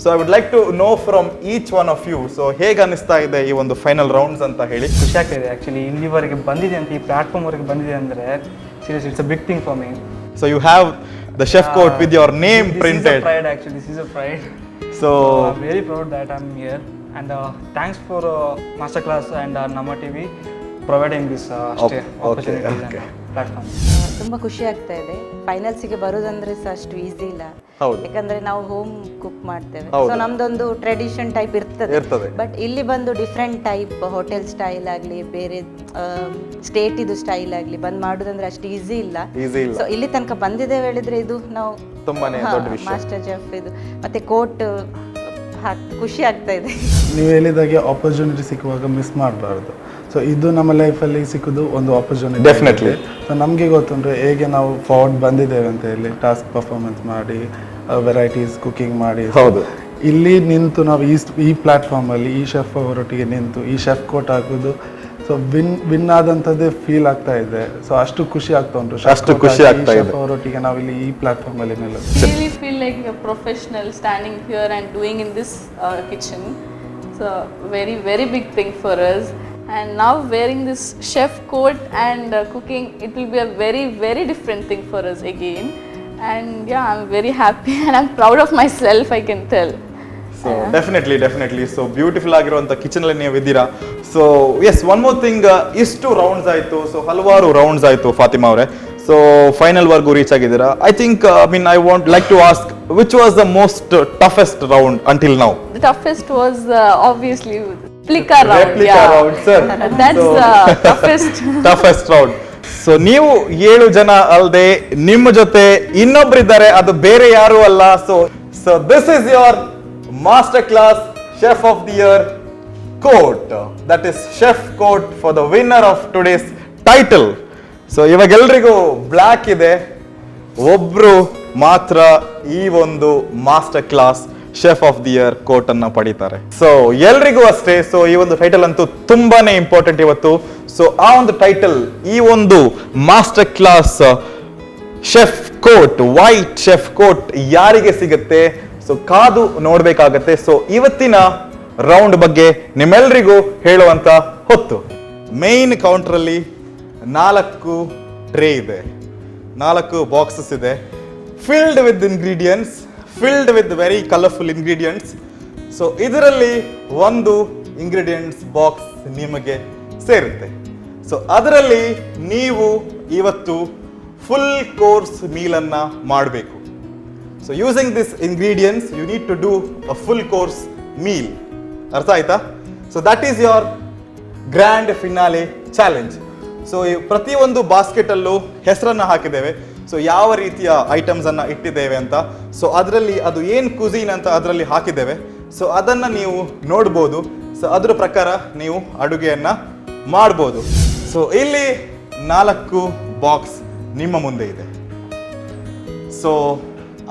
[SPEAKER 15] So I would like to know from each one of you, so ಹೇಗೆ ಅನಿಸ್ತಾ ಇದೆ ಈ ಒಂದು ಫೈನಲ್ ರೌಂಡ್ಸ್ ಅಂತ ಹೇಳಿ.
[SPEAKER 6] ಖುಷಿ ಆಗ್ತಾಯಿದೆ actually. ಇಲ್ಲಿವರೆಗೆ ಬಂದಿದೆ ಅಂತ, ಈ ಪ್ಲಾಟ್ಫಾರ್ಮ್ವರೆಗೆ ಬಂದಿದೆ ಅಂದರೆ serious, it's a big thing for me.
[SPEAKER 15] So you have the chef coat with your name printed.
[SPEAKER 6] Pride actually, this is a pride.
[SPEAKER 15] So
[SPEAKER 6] I'm very proud that I'm here and thanks for master class and Namma TV providing this opportunities and platform.
[SPEAKER 11] ತುಂಬ ಖುಷಿ ಆಗ್ತಾ ಇದೆ. ಫೈನಲ್ಸಿಗೆ ಬರೋದಂದ್ರೆ ಸಹ ಅಷ್ಟು easy ಇಲ್ಲ. ಯಾಕಂದ್ರೆ ನಾವು home cook ಮಾಡ್ತೇವೆ. ಸೊ ನಮ್ದೊಂದು ಟ್ರೆಡಿಷನ್ ಟೈಪ್ ಇರ್ತದೆ.
[SPEAKER 15] ಇರ್ತದೆ.
[SPEAKER 11] ಬಟ್ ಇಲ್ಲಿ ಬಂದು different type hotel style ಆಗಲಿ, ಬೇರೆ ಸ್ಟೇಟ್ ಇದು ಸ್ಟೈಲ್ ಆಗಲಿ ಬಂದ್ ಮಾಡೋದಂದ್ರೆ ಅಷ್ಟು ಈಸಿ ಇಲ್ಲ.
[SPEAKER 15] Easy ಇಲ್ಲ.
[SPEAKER 11] ಸೊ ಇಲ್ಲಿ ತನಕ ಬಂದಿದ್ದೇವೆ ಹೇಳಿದ್ರೆ ಇದು ನಾವು
[SPEAKER 15] ತುಂಬಾನೇ ದೊಡ್ಡ ವಿಷಯ.
[SPEAKER 11] ಮಾಸ್ಟರ್ ಚೆಫ್ ಇದು ಮತ್ತೆ ಕೋಟ್ ಹಾಕ್ ಖುಷಿ ಆಗ್ತಾ ಇದೆ.
[SPEAKER 10] ನೀವು ಹೇಳಿದಾಗೆ ಆಪರ್ಚುನಿಟಿ ಸಿಕ್ಕುವಾಗ ಮಿಸ್ ಮಾಡಬಾರ್ದು. ಸೊ ಇದು ನಮ್ಮ ಲೈಫಲ್ಲಿ ಸಿಕ್ಕುದು ಒಂದು ಆಪರ್ಚುನಿಟಿ.
[SPEAKER 15] Definitely.
[SPEAKER 10] So ನಮಗೆ ಗೊತ್ತುಂಟು ಹೇಗೆ ನಾವು ಫಾರ್ವರ್ಡ್ ಬಂದಿದ್ದೇವೆ ಅಂತ ಹೇಳಿ, ಟಾಸ್ಕ್ ಪರ್ಫಾರ್ಮೆನ್ಸ್ ಮಾಡಿ, ವೆರೈಟೀಸ್ ಕುಕಿಂಗ್ ಮಾಡಿ. ಇಲ್ಲಿ ನಿಂತು ನಾವು ಈ ಪ್ಲ್ಯಾಟ್ಫಾರ್ಮಲ್ಲಿ ಈ ಶೆಫ್ ಅವರೊಟ್ಟಿಗೆ ನಿಂತು ಈ ಶೆಫ್ ಕೋಟ್ ಹಾಕೋದು, ಸೊ ವಿನ್ ಆದಂಥದ್ದೇ ಫೀಲ್ ಆಗ್ತಾ ಇದೆ. ಸೊ ಅಷ್ಟು ಖುಷಿ ಆಗ್ತಾ ಉಂಟು.
[SPEAKER 15] ಅಷ್ಟು ಖುಷಿ ಆಗ್ತಾ ಇದೆ.
[SPEAKER 10] ಶೆಫ್ ಅವರೊಟ್ಟಿಗೆ ನಾವು ಇಲ್ಲಿ ಈ ಪ್ಲ್ಯಾಟ್ಫಾರ್ಮಲ್ಲಿ ನಿಲ್ಲೋದು.
[SPEAKER 3] Really feel like a professional standing here and doing in this kitchen. It's a very, very big thing for us. And now wearing this chef coat and cooking, it will be a very, very different thing for us again. And yeah, I'm very happy and I'm proud of myself, I can tell.
[SPEAKER 15] So definitely definitely. So beautiful ಆಗಿರುವಂಥ ಕಿಚನಲ್ಲಿ ನೀವು ಇದ್ದೀರಾ. So yes, one more thing, ಇಷ್ಟು rounds ಆಯಿತು, ಸೊ ಹಲವಾರು rounds ಆಯಿತು ಫಾತಿಮಾ ಅವರೇ. ಸೊ ಫೈನಲ್ವರೆಗೂ ರೀಚ್ ಆಗಿದ್ದೀರಾ. I think, I mean, I want like to ask, which was the most toughest round until now?
[SPEAKER 3] The toughest was obviously replica round.
[SPEAKER 15] Replica
[SPEAKER 3] yeah.
[SPEAKER 15] Round, sir.
[SPEAKER 3] That's the toughest.
[SPEAKER 15] Toughest round. So ನೀವು 7 ಜನ ಅಲ್ಲದೆ ನಿಮ್ಮ ಜೊತೆ ಇನ್ನೊಬ್ರಿದ್ದಾರೆ, ಅದು ಬೇರೆ ಯಾರು ಅಲ್ಲ. So this is your master class chef of the year coat, that is chef coat for the winner of today's title. So ಇವಾಗೆಲ್ರಿಗೂ black ಇದೆ, ಒಬ್ರು ಮಾತ್ರ ಈ ಒಂದು master class chef of the year coat ಅನ್ನ ಪಡೀತಾರೆ. So ಎಲ್ರಿಗೂ ಅಷ್ಟೇ. ಸೊ ಈ ಒಂದು ಟೈಟಲ್ ಅಂತೂ ತುಂಬಾನೇ ಇಂಪಾರ್ಟೆಂಟ್ ಇವತ್ತು. ಸೊ ಆ ಒಂದು ಟೈಟಲ್, ಈ ಒಂದು master class chef coat, white chef coat ಯಾರಿಗೆ ಸಿಗುತ್ತೆ, ಸೊ ಕಾದು ನೋಡ್ಬೇಕಾಗತ್ತೆ. ಸೊ ಇವತ್ತಿನ ರೌಂಡ್ ಬಗ್ಗೆ ನಿಮ್ಮೆಲ್ರಿಗೂ ಹೇಳುವಂತ ಹೊತ್ತು. ಮೇನ್ ಕೌಂಟ್ರಲ್ಲಿ 4 ಟ್ರೇ ಇದೆ, 4 ಬಾಕ್ಸಸ್ ಇದೆ, filled with ingredients, filled with very colourful ingredients. So ಇದರಲ್ಲಿ ಒಂದು ಇಂಗ್ರೀಡಿಯೆಂಟ್ಸ್ ಬಾಕ್ಸ್ ನಿಮಗೆ ಸೇರುತ್ತೆ. ಸೊ ಅದರಲ್ಲಿ ನೀವು ಇವತ್ತು ಫುಲ್ ಕೋರ್ಸ್ ಮೀಲನ್ನು ಮಾಡಬೇಕು. So using this ingredients you need to do a full course meal. ಅರ್ಥ ಆಯ್ತಾ? So that is your grand finale challenge. So ಪ್ರತಿಯೊಂದು ಬಾಸ್ಕೆಟಲ್ಲೂ ಹೆಸರನ್ನು ಹಾಕಿದ್ದೇವೆ. ಸೊ ಯಾವ ರೀತಿಯ ಐಟಮ್ಸನ್ನು ಇಟ್ಟಿದ್ದೇವೆ ಅಂತ, ಸೊ ಅದರಲ್ಲಿ ಅದು ಏನು ಕುಝೀನ್ ಅಂತ ಅದರಲ್ಲಿ ಹಾಕಿದ್ದೇವೆ. ಸೊ ಅದನ್ನು ನೀವು ನೋಡ್ಬೋದು. ಸೊ ಅದರ ಪ್ರಕಾರ ನೀವು ಅಡುಗೆಯನ್ನು ಮಾಡ್ಬೋದು. ಸೊ ಇಲ್ಲಿ 4 ಬಾಕ್ಸ್ ನಿಮ್ಮ ಮುಂದೆ ಇದೆ. So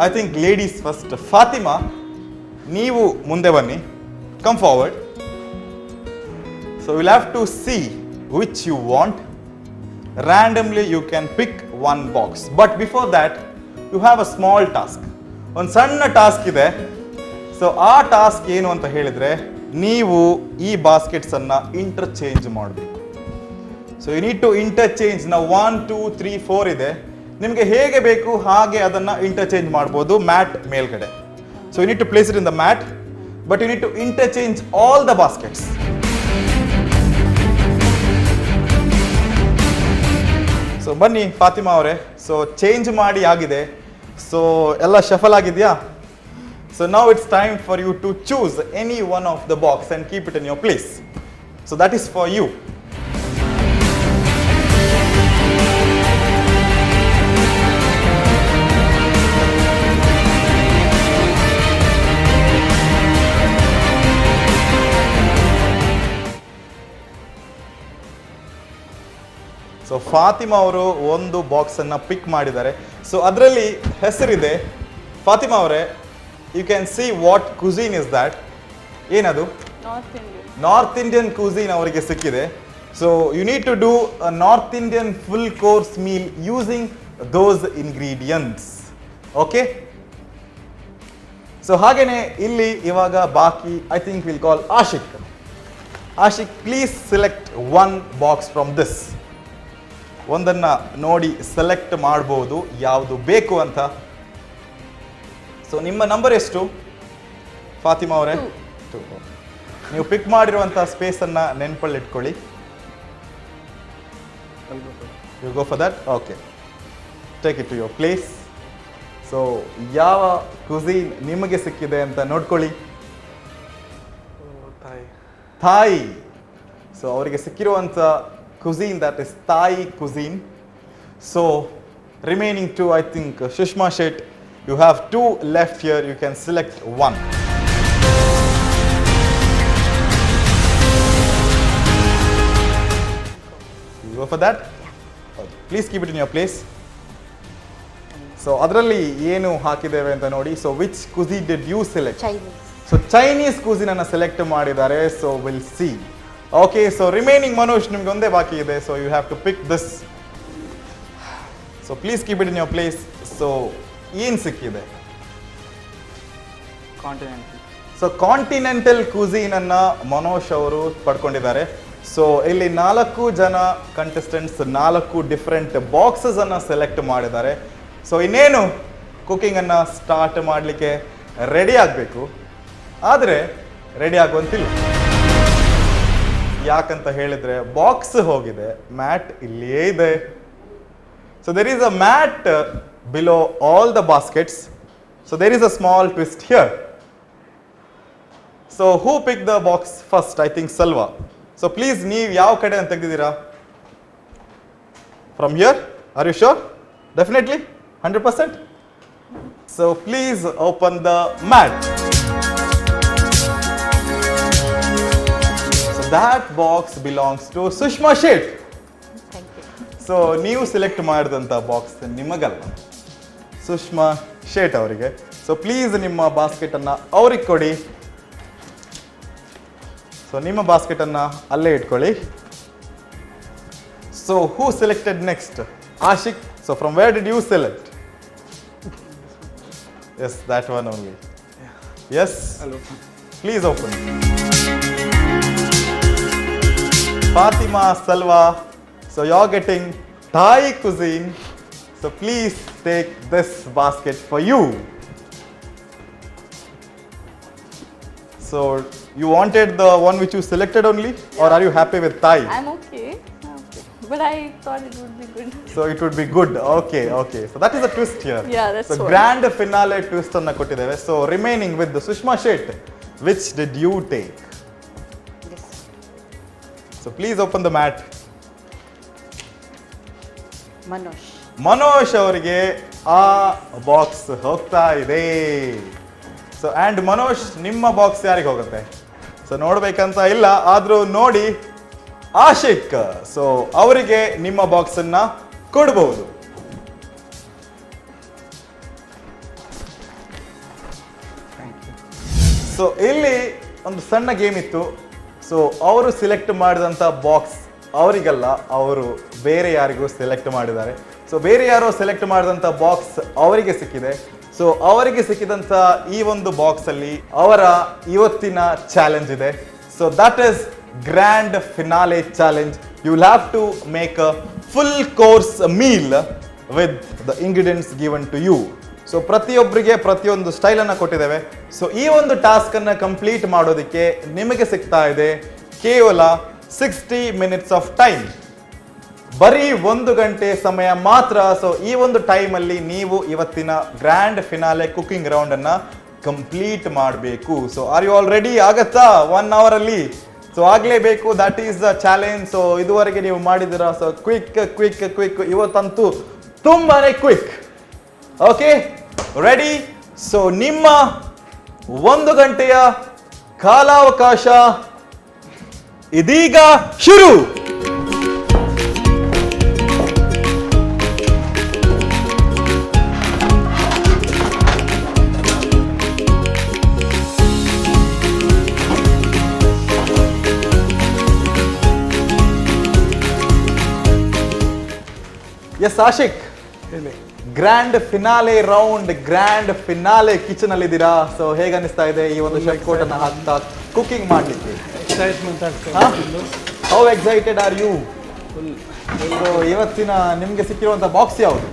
[SPEAKER 15] I think ladies first. Fatima, ನೀವು ಮುಂದೆ ಬನ್ನಿ, come forward. So will have to see which you want. Randomly you can pick one box, but before that you have a small task. ಒಂದು ಸಣ್ಣ task ಇದೆ. So ಆ task ಏನು ಅಂತ ಹೇಳಿದರೆ, ನೀವು ಈ ಬಾಸ್ಕೆಟ್ಸನ್ನು ಇಂಟರ್ಚೇಂಜ್ ಮಾಡಬೇಕು. So you need to interchange. ನಾವು 1 2 3 4 ಇದೆ, ನಿಮಗೆ ಹೇಗೆ ಬೇಕು ಹಾಗೆ ಅದನ್ನು ಇಂಟರ್ಚೇಂಜ್ ಮಾಡ್ಬೋದು ಮ್ಯಾಟ್ ಮೇಲ್ಗಡೆ. So you need to place it in the mat, but you need to interchange all the baskets. So ಬನ್ನಿ ಫಾತಿಮಾ ಅವರೇ. ಸೊ ಚೇಂಜ್ ಮಾಡಿ ಆಗಿದೆ. ಸೊ ಎಲ್ಲ ಶಫಲ್ ಆಗಿದೆಯಾ? So now it's time for you to choose any one of the box and keep it in your place. So that is for you. So Fatima ಅವರು ಒಂದು ಬಾಕ್ಸನ್ನು ಪಿಕ್ ಮಾಡಿದ್ದಾರೆ. So ಅದರಲ್ಲಿ ಹೆಸರಿದೆ. ಫಾತಿಮಾ ಅವರೇ, you can see what cuisine is that. ಏನದು? North Indian cuisine ಅವರಿಗೆ ಸಿಕ್ಕಿದೆ. So you need to do a North Indian full course meal using those ingredients. Okay. So ಹಾಗೆಯೇ ಇಲ್ಲಿ ಇವಾಗ ಬಾಕಿ, I think will call Ashiq. Ashiq, please select one box from this. ಒಂದನ್ನು ನೋಡಿ select ಮಾಡ್ಬೋದು ಯಾವುದು ಬೇಕು ಅಂತ. ಸೊ ನಿಮ್ಮ ನಂಬರ್ ಎಷ್ಟು ಫಾತಿಮಾ ಅವರೇ? 2. ನೀವು ಪಿಕ್ ಮಾಡಿರುವಂಥ ಸ್ಪೇಸನ್ನು ನೆನಪಲ್ಲಿ ಇಟ್ಕೊಳ್ಳಿ. You go for that. Okay, take it to your place. So ಯಾವ ಕುಝೀನ್ ನಿಮಗೆ ಸಿಕ್ಕಿದೆ ಅಂತ ನೋಡ್ಕೊಳ್ಳಿ. ಥಾಯ್. ಸೊ ಅವರಿಗೆ ಸಿಕ್ಕಿರುವಂಥ cuisine, that is Thai cuisine. So remaining 2, I think Sushma Shet, you have 2 left here, you can select one. You go for that? Okay. Please keep it in your place. So adralli yenu hakideve anta nodi. So which cuisine did you select?
[SPEAKER 2] Chinese.
[SPEAKER 15] So Chinese cuisine anna select ಮಾಡಿದ್ದಾರೆ. So we'll see. Okay, so remaining Manoj ನಿಮ್ಗೆ ಒಂದೇ ಬಾಕಿ ಇದೆ. So you have to pick this. So please keep it in your place. So ಏನು ಸಿಕ್ಕಿದೆ?
[SPEAKER 6] Continental.
[SPEAKER 15] So continental ಕುಝೀನನ್ನು Manoj ಅವರು ಪಡ್ಕೊಂಡಿದ್ದಾರೆ. ಸೊ ಇಲ್ಲಿ 4 ಜನ contestants 4 different ಬಾಕ್ಸಸನ್ನು select ಮಾಡಿದ್ದಾರೆ. ಸೊ ಇನ್ನೇನು ಕುಕ್ಕಿಂಗನ್ನು ಸ್ಟಾರ್ಟ್ ಮಾಡಲಿಕ್ಕೆ ರೆಡಿ ಆಗಬೇಕು. ಆದರೆ ರೆಡಿ ಆಗುವಂತಿಲ್ಲ. ಯಾಕಂತ ಹೇಳಿದ್ರೆ ಬಾಕ್ಸ್ ಹೋಗಿದೆ, ಮ್ಯಾಟ್ ಇಲ್ಲಿಯೇ ಇದೆ. So there is a mat below all the baskets. So there is a small twist here. So who pick the box first? I think Salwa. So please, ನೀವು ಯಾವ ಕಡೆ ಅಂತ ತೆಗೆದಿದ್ದೀರಾ? From here? Are you sure? Definitely 100%? So please open the mat. So that box belongs to Sushma Shet. So ನೀವು select ಮಾಡಿದಂಥ box ನಿಮಗಲ್ಲ, Sushma ಶೇಟ್ ಅವರಿಗೆ. ಸೊ please ನಿಮ್ಮ ಬಾಸ್ಕೆಟನ್ನು ಅವ್ರಿಗೆ ಕೊಡಿ. ಸೊ ನಿಮ್ಮ ಬಾಸ್ಕೆಟನ್ನು ಅಲ್ಲೇ ಇಟ್ಕೊಳ್ಳಿ. So who selected next? Ashik. So from where did you select? Yes, that one only. Yes, please open. Fatima, Salwa, so you are getting Thai cuisine. So please take this basket for you. So you wanted the one which you selected only, or are you happy with Thai?
[SPEAKER 3] I'm okay. Okay. But I thought it would be good.
[SPEAKER 15] So it would be good. Okay. So that is a twist here.
[SPEAKER 3] Yeah, that's
[SPEAKER 15] so
[SPEAKER 3] what.
[SPEAKER 15] Grand finale twist ಅನ್ನ ಕೊಟ್ಟಿದ್ದೇವೆ. So remaining with the Sushma Shet, which did you take? So please open the mat.
[SPEAKER 11] Manoj.
[SPEAKER 15] Manoj ಅವರಿಗೆ ಆ box ಹೋಗ್ತಾ ಇದೆ. ಸೊ and Manoj, ನಿಮ್ಮ box ಯಾರಿಗೆ ಹೋಗುತ್ತೆ? ಸೊ ನೋಡ್ಬೇಕಂತ ಇಲ್ಲ, ಆದರೂ ನೋಡಿ. ಆಶಿಕ್, ಸೊ ಅವರಿಗೆ ನಿಮ್ಮ ಬಾಕ್ಸ್ ಅನ್ನ ಕೊಡಬಹುದು. ಸೊ ಇಲ್ಲಿ ಒಂದು ಸಣ್ಣ ಗೇಮ್ ಇತ್ತು. ಸೊ ಅವರು ಸೆಲೆಕ್ಟ್ ಮಾಡಿದಂಥ ಬಾಕ್ಸ್ ಅವರಿಗಲ್ಲ, ಅವರು ಬೇರೆ ಯಾರಿಗೂ ಸೆಲೆಕ್ಟ್ ಮಾಡಿದ್ದಾರೆ. ಸೊ ಬೇರೆ ಯಾರೋ ಸೆಲೆಕ್ಟ್ ಮಾಡಿದಂಥ ಬಾಕ್ಸ್ ಅವರಿಗೆ ಸಿಕ್ಕಿದೆ. ಸೊ ಅವರಿಗೆ ಸಿಕ್ಕಿದಂಥ ಈ ಒಂದು ಬಾಕ್ಸಲ್ಲಿ ಅವರ ಇವತ್ತಿನ ಚಾಲೆಂಜ್ ಇದೆ. So that is grand finale challenge. You will have to make a full course meal with the ingredients given to you. So ಪ್ರತಿಯೊಬ್ಬರಿಗೆ ಪ್ರತಿಯೊಂದು ಸ್ಟೈಲನ್ನು ಕೊಟ್ಟಿದ್ದೇವೆ. ಸೊ ಈ ಒಂದು ಟಾಸ್ಕನ್ನು ಕಂಪ್ಲೀಟ್ ಮಾಡೋದಕ್ಕೆ ನಿಮಗೆ ಸಿಗ್ತಾ ಇದೆ ಕೇವಲ 60 ಮಿನಿಟ್ಸ್ ಆಫ್ ಟೈಮ್. ಬರೀ ಒಂದು ಗಂಟೆ ಸಮಯ ಮಾತ್ರ. ಸೊ ಈ ಒಂದು ಟೈಮಲ್ಲಿ ನೀವು ಇವತ್ತಿನ ಗ್ರ್ಯಾಂಡ್ ಫಿನಾಲೆ ಕುಕಿಂಗ್ ರೌಂಡನ್ನು ಕಂಪ್ಲೀಟ್ ಮಾಡಬೇಕು. So are you all ready? ಆಗತ್ತಾ ಒನ್ ಅವರಲ್ಲಿ? ಸೊ ಆಗಲೇಬೇಕು. That is the challenge. So ಇದುವರೆಗೆ ನೀವು ಮಾಡಿದ್ದೀರಾ. ಸೊ ಕ್ವಿಕ್ ಕ್ವಿಕ್ ಕ್ವಿಕ್, ಇವತ್ತಂತೂ ತುಂಬಾನೇ ಕ್ವಿಕ್. Okay, ready? ಸೊ ನಿಮ್ಮ ಒಂದು ಗಂಟೆಯ ಕಾಲಾವಕಾಶ ಇದೀಗ ಶುರು. ಎಸ್ ಆಶಿಕ್,
[SPEAKER 10] ಹೇಳಿ.
[SPEAKER 15] Grand finale round, grand finale kitchen ಅಲ್ಲಿ ಇದ್ದೀರಾ. ಸೊ ಹೇಗೆ ಅನಿಸ್ತಾ ಇದೆ ಈ ಒಂದು ಶೆಫ್ ಕೋಟ್ ಅನ್ನ ಹಾಕ್ತಾ ಕುಕಿಂಗ್ ಮಾಡ್ಲಿಕ್ಕೆ?
[SPEAKER 8] ಎಕ್ಸೈಟ್ಮೆಂಟ್ ಆಗ್ತದೆ.
[SPEAKER 15] How excited are you? So ಇವತ್ತಿನ ನಿಮ್ಗೆ ಸಿಕ್ಕಿರುವಂತ ಬಾಕ್ಸ್ ಯಾವುದು?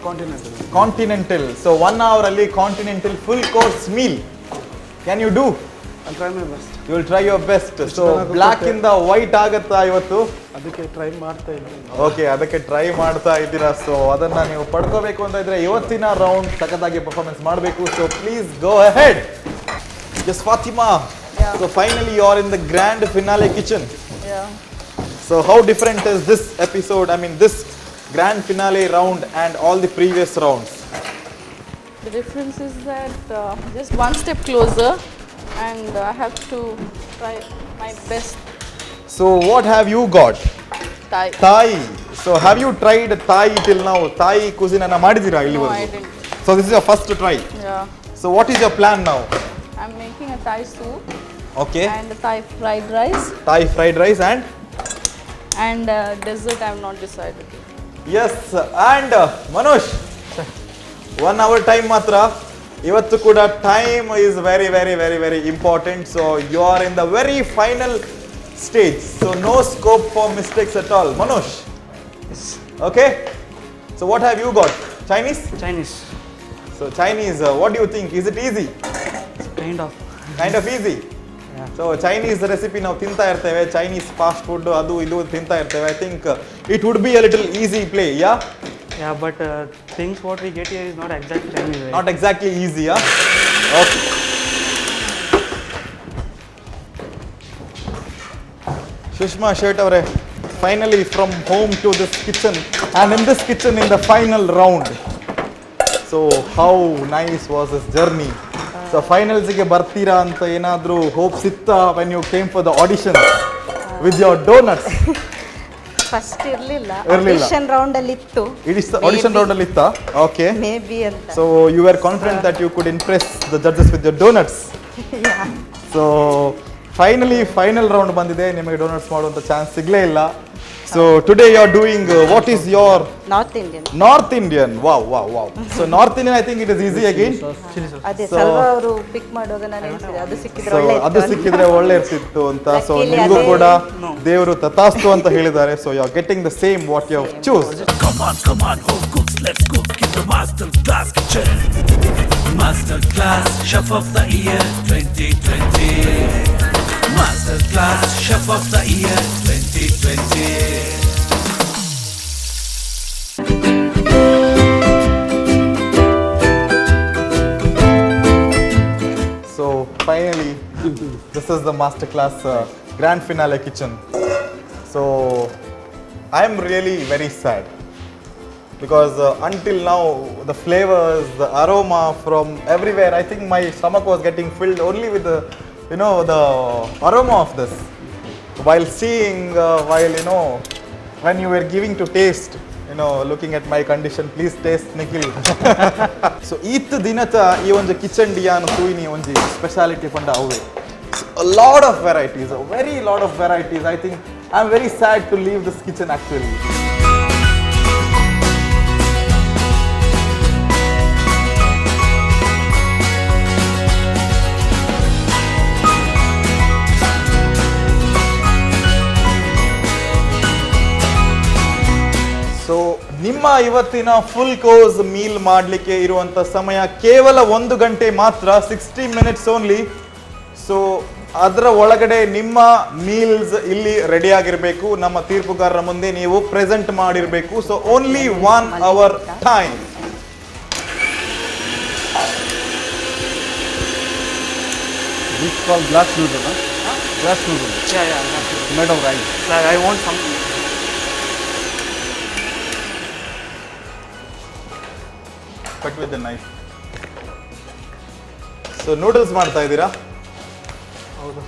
[SPEAKER 8] Continental.
[SPEAKER 15] Continental. So one hour ಅಲ್ಲಿ continental full course meal, can you do?
[SPEAKER 8] I try my best.
[SPEAKER 15] You will try your best. So
[SPEAKER 10] ತನಕ
[SPEAKER 15] block
[SPEAKER 10] ಕೊಟ್ಟೆ.
[SPEAKER 15] ಇಂದ white ಆಗತ್ತಾ ಇವತ್ತು?
[SPEAKER 8] ಅದಕ್ಕೆ ಟ್ರೈ ಮಾಡ್ತಾ ಇದ್ದೀನಿ.
[SPEAKER 15] ಓಕೆ, ಅದಕ್ಕೆ ಟ್ರೈ ಮಾಡ್ತಾ ಇದ್ದೀರಾ. ಸೊ ಅದನ್ನ ನೀವು ಪಡ್ಕೋಬೇಕು ಅಂತ ಇದ್ರೆ ಇವತ್ತಿನ ರೌಂಡ್ ಸಖತ್ತಾಗಿ ಪರ್ಫಾರ್ಮೆನ್ಸ್ ಮಾಡಬೇಕು. So please go ahead. Yes, Fatima. So finally you are in the grand finale kitchen.
[SPEAKER 3] Yeah.
[SPEAKER 15] So how different is this episode, I mean, this grand finale round and all the previous rounds?
[SPEAKER 3] The difference is that just one step closer, and I have to try my best.
[SPEAKER 15] So what have you got?
[SPEAKER 3] Thai.
[SPEAKER 15] Thai. So have you tried Thai till now? Thai cuisine ಅನ್ನ ಮಾಡಿದ್ದೀರಾ
[SPEAKER 3] No, I
[SPEAKER 15] ಇಲ್ಲಿವರೆಗೂ?
[SPEAKER 3] Didn't.
[SPEAKER 15] So this is your first try?
[SPEAKER 3] Yeah.
[SPEAKER 15] So what is your plan now?
[SPEAKER 3] I'm making a Thai soup and a Thai fried rice
[SPEAKER 15] Thai fried rice and
[SPEAKER 3] and dessert I have not decided.
[SPEAKER 15] Yes, and Manoj, one hour time ಮಾತ್ರ. ಇವತ್ತು ಕೂಡ time is very, very, very, very important. So you are in the very final stage, so no scope for mistakes at all, Manoj. Okay, so what have you got? Chinese?
[SPEAKER 6] Chinese.
[SPEAKER 15] So Chinese, what you think? Is it easy?
[SPEAKER 6] Kind of.
[SPEAKER 15] Kind of easy. So Chinese recipe ನಾವು ತಿಂತಾ ಇರ್ತೇವೆ, Chinese fast food ಅದು ಇದು ತಿಂತಾ ಇರ್ತೇವೆ. I think it would be a little easy play, yeah?
[SPEAKER 6] Yeah, but things what we get here is not exact Chinese, right?
[SPEAKER 15] Not exactly easy, yeah? Okay. Sushma Shet ಅವರೇ, finally from home to this kitchen and in this kitchen in the final round. So how nice was this journey? So ಫೈನಲ್ಸ್ಗೆ ಬರ್ತೀರಾ ಅಂತ ಏನಾದರೂ hopes ಇತ್ತಾ when you came for the audition with your donuts?
[SPEAKER 11] First ಇರಲಿಲ್ಲ.
[SPEAKER 15] ಇರ್ಲಿಲ್ಲ.
[SPEAKER 11] Audition round ಅಲ್ಲಿ ಇತ್ತು.
[SPEAKER 15] Audition round ಅಲ್ಲಿ ಇತ್ತಾ? Okay.
[SPEAKER 11] May be ಅಂತ.
[SPEAKER 15] So you are confident that you could impress the judges with your donuts. So finally final round ಬಂದಿದೆ, ನಿಮಗೆ doughnuts ಮಾಡುವಂಥ ಚಾನ್ಸ್ ಸಿಗಲೇ ಇಲ್ಲ. So today you are doing, what is your
[SPEAKER 11] North Indian.
[SPEAKER 15] North Indian. Wow, wow, wow. So North Indian, I think it is easy again.
[SPEAKER 11] ಅದೇ ಸಲ್ವ ಅವರು ಪಿಕ್ ಮಾಡುವಾಗ ನಾನು ಎಣಿಸಿದೆ ಅದು ಸಿಕ್ಕಿದ್ರೆ
[SPEAKER 15] ಸೊ
[SPEAKER 11] ಒಳ್ಳೆ
[SPEAKER 15] ಅದು ಸಿಕ್ಕಿದ್ರೆ ಒಳ್ಳೆ ಇರ್ತಿತ್ತು ಅಂತ. ಸೊ
[SPEAKER 11] Luckily
[SPEAKER 15] ನಿಮಗೂ
[SPEAKER 11] ಅದೇ-
[SPEAKER 15] ಕೂಡ ದೇವರು ತಥಾಸ್ತು ಅಂತ ಹೇಳಿದ್ದಾರೆ. So you are getting the same what you have choose.
[SPEAKER 1] Come on, come on, home cooks, let's cook in the master class kitchen. Master class, chef of the year 2020. Master class, chef of the year 2020.
[SPEAKER 15] So finally this is the master class grand finale kitchen. So I am really very sad because until now the flavors, the aroma from everywhere, I think my stomach was getting filled only with the you know the aroma of this. While seeing, while when you were giving to taste, looking at my condition, please taste, Nikhil. So ಈತ್ ದಿನತ ಈ ಒಂದು kitchen ಡಿಯಾನ್ ತೂಯಿನಿ ಒಂಜಿ speciality ಪಂಡ ಅವೆ a lot of varieties, a very lot of varieties. I think I'm very sad to leave this kitchen actually. So ನಿಮ್ಮ ಇವತ್ತಿನ full course meal ಮಾಡಲಿಕ್ಕೆ ಇರುವಂಥ ಸಮಯ ಕೇವಲ ಒಂದು ಗಂಟೆ ಮಾತ್ರ, 60 minutes only. So ಅದರ ಒಳಗಡೆ ನಿಮ್ಮ ಮೀಲ್ಸ್ ಇಲ್ಲಿ ರೆಡಿ ಆಗಿರಬೇಕು, ನಮ್ಮ ತೀರ್ಪುಗಾರರ ಮುಂದೆ ನೀವು ಪ್ರೆಸೆಂಟ್ ಮಾಡಿರಬೇಕು. So only one hour time.
[SPEAKER 13] This called glass noodle, huh? Glass noodle.
[SPEAKER 6] Yeah.
[SPEAKER 13] Made of rice.
[SPEAKER 6] Like I want some.
[SPEAKER 15] Cut with the knife. So noodles ಮಾಡ್ತಾ ಇದ್ದೀರಾ?
[SPEAKER 6] ಹೌದು.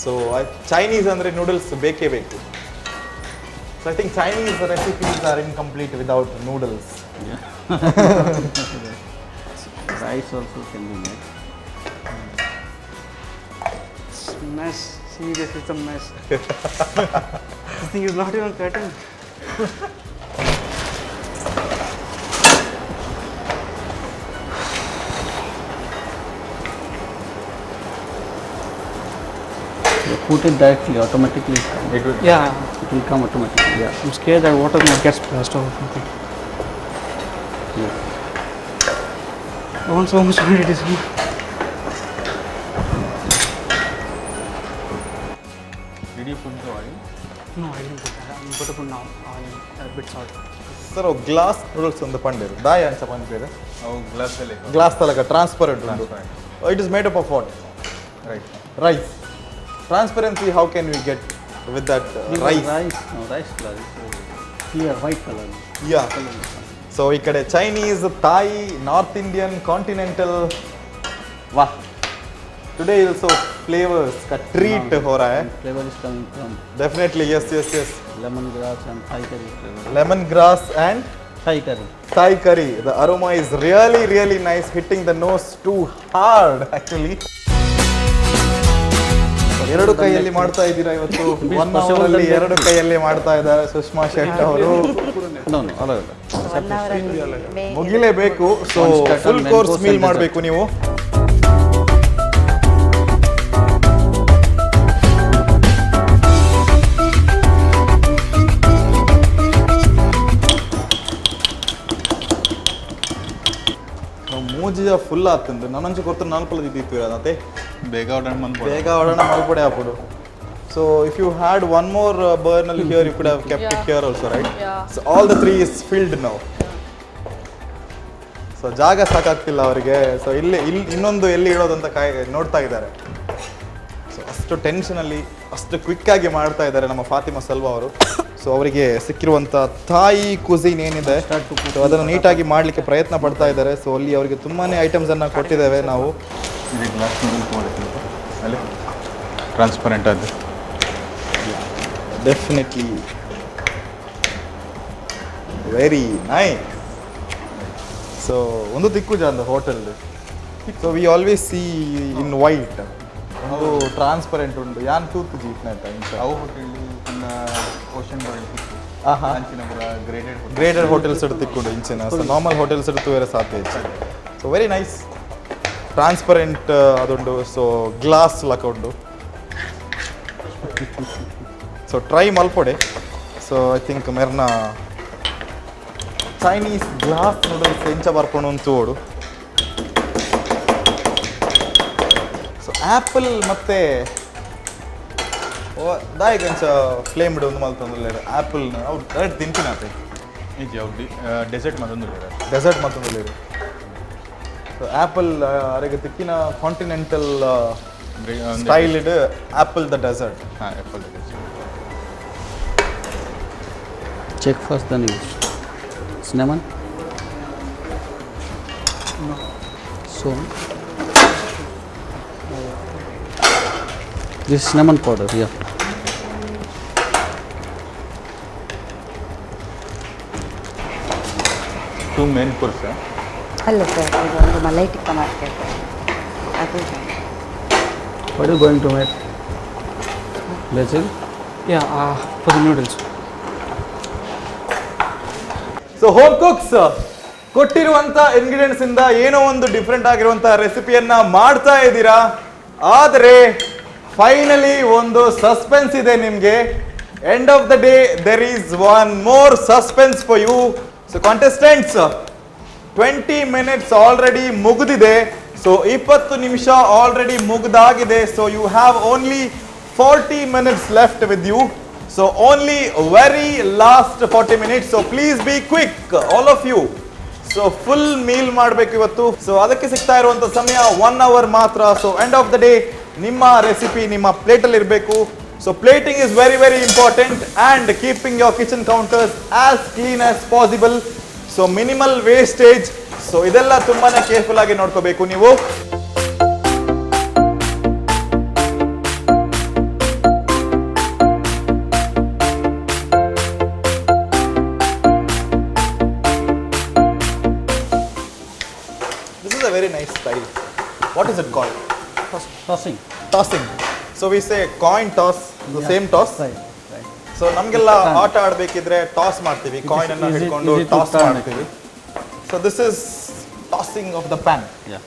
[SPEAKER 15] ಸೊ ಚೈನೀಸ್ ಅಂದರೆ ನೂಡಲ್ಸ್ ಬೇಕೇ ಬೇಕು. So I think Chinese recipes are incomplete without noodles.
[SPEAKER 13] Rice also can be made.
[SPEAKER 6] It's mess. Seriously, it's a mess. This thing is not even cutting.
[SPEAKER 13] You put it directly, automatically it comes.
[SPEAKER 14] It will,
[SPEAKER 6] Yeah.
[SPEAKER 13] It will come automatically. Yeah.
[SPEAKER 6] I'm scared that water might get splashed or something.
[SPEAKER 13] Yes.
[SPEAKER 6] I want so much quantity. So
[SPEAKER 14] Did you put the oil?
[SPEAKER 6] No, I didn't put that. I'm going to put now. Oil, a bit salt.
[SPEAKER 15] Sir, ಅವು glass noodles ಒಂದು ಪಂಡೇರು ದಾಯ ಅಂಚ ಪನ್ಪೇರು.
[SPEAKER 14] ಅವು glass ಅಲ್ಲಿ.
[SPEAKER 15] Glass ತಲಕ transparent ಉಂಟು. It is made up of what?
[SPEAKER 14] Right.
[SPEAKER 15] Rice. Transparency how can we get with that rice?
[SPEAKER 13] Rice, no, rice color. It's clear white color.
[SPEAKER 15] Yeah. So ಈ ಕಡೆ Chinese, Thai, north Indian, continental. ವಾಹ್, today also flavours का treat हो रहा है.
[SPEAKER 13] Flavor is coming from
[SPEAKER 15] Definitely, yes.
[SPEAKER 13] Lemon grass and Thai curry flavor.
[SPEAKER 15] Lemon grass and
[SPEAKER 13] Thai curry.
[SPEAKER 15] Thai curry. The aroma is really, really nice, hitting the nose too hard actually. ಎರಡು ಕೈಯಲ್ಲಿ ಮಾಡ್ತಾ ಇದ್ದೀರಾ ಇವತ್ತು. One hour ಅಲ್ಲಿ ಎರಡು ಕೈಯಲ್ಲಿ ಮಾಡ್ತಾ ಇದ್ದಾರೆ ಸುಷ್ಮಾ ಶೆಟ್ ಅವರು.
[SPEAKER 13] No, no, ಅಲ್ಲ ಅಲ್ಲ.
[SPEAKER 11] One hour.
[SPEAKER 15] ಮುಗಿಲೇಬೇಕು. So
[SPEAKER 13] One starter,
[SPEAKER 15] full
[SPEAKER 13] main
[SPEAKER 15] course
[SPEAKER 13] course
[SPEAKER 15] meal
[SPEAKER 13] and dessert.
[SPEAKER 15] ಮಾಡಬೇಕು ನೀವು. ಒಂಜಿ ಫುಲ್ ಆತುಂಡು ನಾನೊಂಜಿ ಕೊರ್ತು ನಾಲ್ಪಲ ದಿತ್ತಿತ್ತು ಅದೇ.
[SPEAKER 14] ಬೇಗ ಆರ್ಡರ್ ಮನ್ಪೊಡು.
[SPEAKER 15] ಬೇಗ order ಮಲ್ಪೊಡೆ ಆಪುಡು. So if you had one more burner here, you could have kept it here also, right?
[SPEAKER 3] Yeah.
[SPEAKER 15] So all the three is filled now. So ಜಾಗ ಸಾಕಾಗ್ತಿಲ್ಲ ಅವರಿಗೆ. ಸೊ ಇಲ್ಲಿ ಇಲ್ಲಿ ಇನ್ನೊಂದು ಎಲ್ಲಿ ಇಡೋದಂತ ಕಾಯ್ ನೋಡ್ತಾ ಇದ್ದಾರೆ. ಸೊ ಅಷ್ಟು ಟೆನ್ಷನಲ್ಲಿ ಅಷ್ಟು ಕ್ವಿಕ್ಕಾಗಿ ಮಾಡ್ತಾ ಇದ್ದಾರೆ ನಮ್ಮ ಫಾತಿಮಾ ಸಲ್ವಾ ಅವರು. ಸೊ ಅವರಿಗೆ ಸಿಕ್ಕಿರುವಂಥ ತಾಯಿ ಕುಸಿನ್ ಏನಿದೆ, ಸೊ ಅದನ್ನು ನೀಟಾಗಿ ಮಾಡಲಿಕ್ಕೆ ಪ್ರಯತ್ನ ಪಡ್ತಾ ಇದ್ದಾರೆ. ಸೊ ಅಲ್ಲಿ ಅವರಿಗೆ ತುಂಬಾ ಐಟಮ್ಸನ್ನು ಕೊಟ್ಟಿದ್ದೇವೆ ನಾವು.
[SPEAKER 14] ಇದು ಗ್ಲಾಸ್ ನೂಡಲ್ ಅಲ್ಲಿ ಟ್ರಾನ್ಸ್ಪರೆಂಟ್ ಅದು.
[SPEAKER 15] Definitely very nice. ಸೊ ಒಂದು ತಿಕ್ಕುಜ ಅಂದ hotel. So we always see in white, ಒಂದು ಟ್ರಾನ್ಸ್ಪರೆಂಟ್ ಉಂಟು. ಯಾನ್ ತೂತು ಜೀಪ್ನ.
[SPEAKER 14] ಅವು ಹೋಟೆಲ್ ಓಷನ್ ವರ್ಲ್ಡ್ ಅಂಚಿನ ಪೂರ ಗ್ರೇಡೆಡ್.
[SPEAKER 15] ಗ್ರೇಡೆಡ್ ಹೋಟೆಲ್ಸ್ ತಿಕ್ಕೊಂಡು ಇಂಚಿನ. ಸೊ ನಾರ್ಮಲ್ ಹೋಟೆಲ್ಸ್ ತೂವೆರೆ ಸಾಧ್ಯ ಇಜ್ಜಿ. ಸೊ ವೆರಿ ನೈಸ್ ಟ್ರಾನ್ಸ್ಪರೆಂಟ್ ಅದೊಂದು. ಸೊ ಗ್ಲಾಸ್ ಲಕ ಉಂಡು. ಸೊ ಟ್ರೈ ಮಲ್ಪೊಡೆ. ಸೊ I think ಮೆರ್ನ ಚೈನೀಸ್ ಗ್ಲಾಸ್ ನೂಡಲ್ಸ್ ಎಂಚ ಬರ್ಪುಂಡು ಅಂತ ತೂವೊಡು. ಸೊ ಆ್ಯಪಲ್ ಮತ್ತೆ ದಾಯೆಗ್ ಅಂಚ ಫ್ಲೇಮ್ ಒಂದು ಮಲ್ತೊಂದುಲ್ಲೆರ್ ಆ್ಯಪಲ್ನ? ಅವು ಡೈರೆಕ್ಟ್ ತಿನ್ಪಿನಾತೆ.
[SPEAKER 14] ಇಜ್ಜಿ, ಅವು ಡೆಸರ್ಟ್ ಮಲ್ತೊಂದುಲ್ಲೆರ್.
[SPEAKER 15] ಡೆಸರ್ಟ್ ಮಲ್ತೊಂದುಲ್ಲೆರ್. ಸೊ ಆ್ಯಪಲ್ ಅರೆಗ್ ತಿಕ್ಕಿನ continental styled apple the dessert.
[SPEAKER 14] ಹಾಂ, apple dessert.
[SPEAKER 13] Check first the news. Cinnamon?
[SPEAKER 6] No.
[SPEAKER 13] So, this cinnamon powder, yeah.
[SPEAKER 14] Two main course.
[SPEAKER 11] ಅಲ್ಲ ಸರ್, ಇದು ಒಂದು ಮಲೈ ಟಿಕ್ಕ ಮಾಡ್ತೇವೆ ಅದು.
[SPEAKER 13] What are you going to make? Basil?
[SPEAKER 6] Yeah, for the noodles.
[SPEAKER 15] So home cooks ಕೊಟ್ಟಿರುವಂತ ingredients ಇಂದ ಏನೋ ಒಂದು different ಆಗಿರುವಂತ ರೆಸಿಪಿಯನ್ನ ಮಾಡ್ತಾ ಇದ್ದೀರಾ. ಆದರೆ ಫೈನಲಿ ಒಂದು ಸಸ್ಪೆನ್ಸ್ ಇದೆ ನಿಮಗೆ. End of the day there is one more suspense for you. So contestants, 20 minutes already ಮುಗಿದಿದೆ. ಸೊ 20 ನಿಮಿಷ already ಮುಗ್ದಾಗಿದೆ. So you have only 40 minutes left with you. So only very last 40 minutes. So please be quick, all of you. So full meal ಮಾಡಬೇಕು ಇವತ್ತು. ಸೊ ಅದಕ್ಕೆ ಸಿಗ್ತಾ ಇರುವಂತ ಸಮಯ ಒನ್ ಅವರ್ ಮಾತ್ರ. So end of the day ನಿಮ್ಮ recipe ನಿಮ್ಮ ಪ್ಲೇಟಲ್ಲಿ ಇರಬೇಕು. So plating is very very important and keeping your kitchen counters as clean as possible. So minimal wastage. So ಇದೆಲ್ಲ ತುಂಬಾನೇ ಕೇರ್ಫುಲ್ ಆಗಿ ನೋಡ್ಕೋಬೇಕು ನೀವು. This is a very nice style. What is it called?
[SPEAKER 13] Tossing.
[SPEAKER 15] Tossing. So we say coin toss, the same toss.
[SPEAKER 13] Right.
[SPEAKER 15] So ನಮಗೆಲ್ಲ ಆಟ ಆಡ್ಬೇಕಿದ್ರೆ toss ಮಾಡ್ತೀವಿ, ಕಾಯಿನ್ ಅನ್ನ ಹಿಡ್ಕೊಂಡು ಟಾಸ್ ಮಾಡ್ತೀವಿ. So this is tossing of the pan.
[SPEAKER 13] Yeah.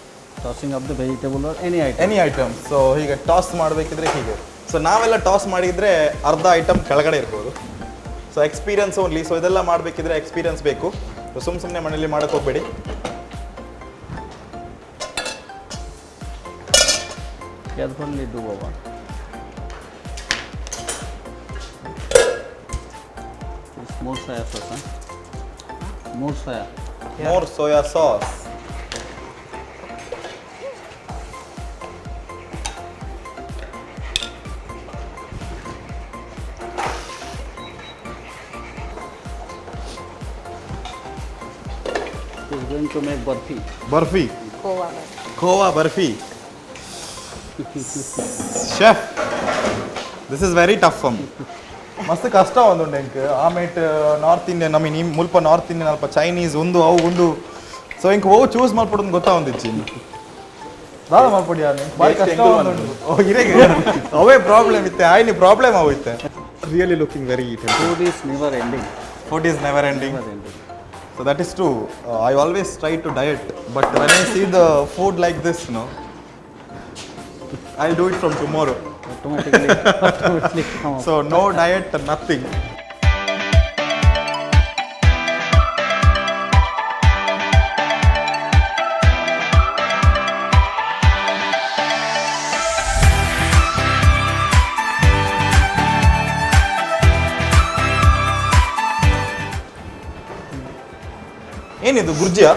[SPEAKER 13] Tossing of the vegetable or any item.
[SPEAKER 15] Any item. So ಹೀಗೆ toss ಮಾಡಬೇಕಿದ್ರೆ ಹೀಗೆ. ಸೊ ನಾವೆಲ್ಲ ಟಾಸ್ ಮಾಡಿದ್ರೆ ಅರ್ಧ ಐಟಮ್ ಕೆಳಗಡೆ ಇರ್ಬೋದು. ಸೊ ಎಕ್ಸ್ಪೀರಿಯನ್ಸ್ ಓನ್ಲಿ. ಸೊ ಇದೆಲ್ಲ ಮಾಡಬೇಕಿದ್ರೆ ಎಕ್ಸ್ಪೀರಿಯನ್ಸ್ ಬೇಕು. ಸೊ ಸುಮ್ಮ ಸುಮ್ಮನೆ ಮನೇಲಿ ಮಾಡಕ್ಕೆ ಹೋಗ್ಬೇಡಿ.
[SPEAKER 13] Carefully do, Baba. It's more soya sauce, huh? More soya.
[SPEAKER 15] More soya sauce.
[SPEAKER 13] He's going to make barfi.
[SPEAKER 15] Barfi.
[SPEAKER 11] Khoa.
[SPEAKER 15] Khoa barfi. Chef, this is very tough for me. ಮಸ್ತ್ ಕಷ್ಟ ಒಂದುಂಡು ಎಂಕ್. ಆಮೇಟ್ ನಾರ್ತ್ ಇಂಡಿಯನ್, I mean ಮುಲ್ಪ north Indian, ಅಲ್ಪ Chinese ಒಂದು, ಅವು ಒಂದು. ಸೊ ink ಓ choose ಮಲ್ಪೊಡು ಗೊತ್ತಾ ಒಂದಿಚ್ಚಿ. ದಾದ ಮಲ್ಪೊಡಿ ಭಾರಿ ಕಷ್ಟ ಒಂದುಂಡು. ಓ ಇರೆಗೆ ಅವೇ ಪ್ರಾಬ್ಲಮ್ ಇತ್ತೆ, ಆಯ್ನಿ ಪ್ರಾಬ್ಲಮ್ ಅವು ಇತ್ತೆ. Really looking very
[SPEAKER 13] Food is never ending.
[SPEAKER 15] Food is never ending.
[SPEAKER 13] Never ending.
[SPEAKER 15] So that is true. I always try to diet, but when I see the food like this, no, I'll do it from tomorrow.
[SPEAKER 13] Automatically come up.
[SPEAKER 15] So no diet, nothing. ಏನಿದು ಗುರ್ಜಿಯಾ?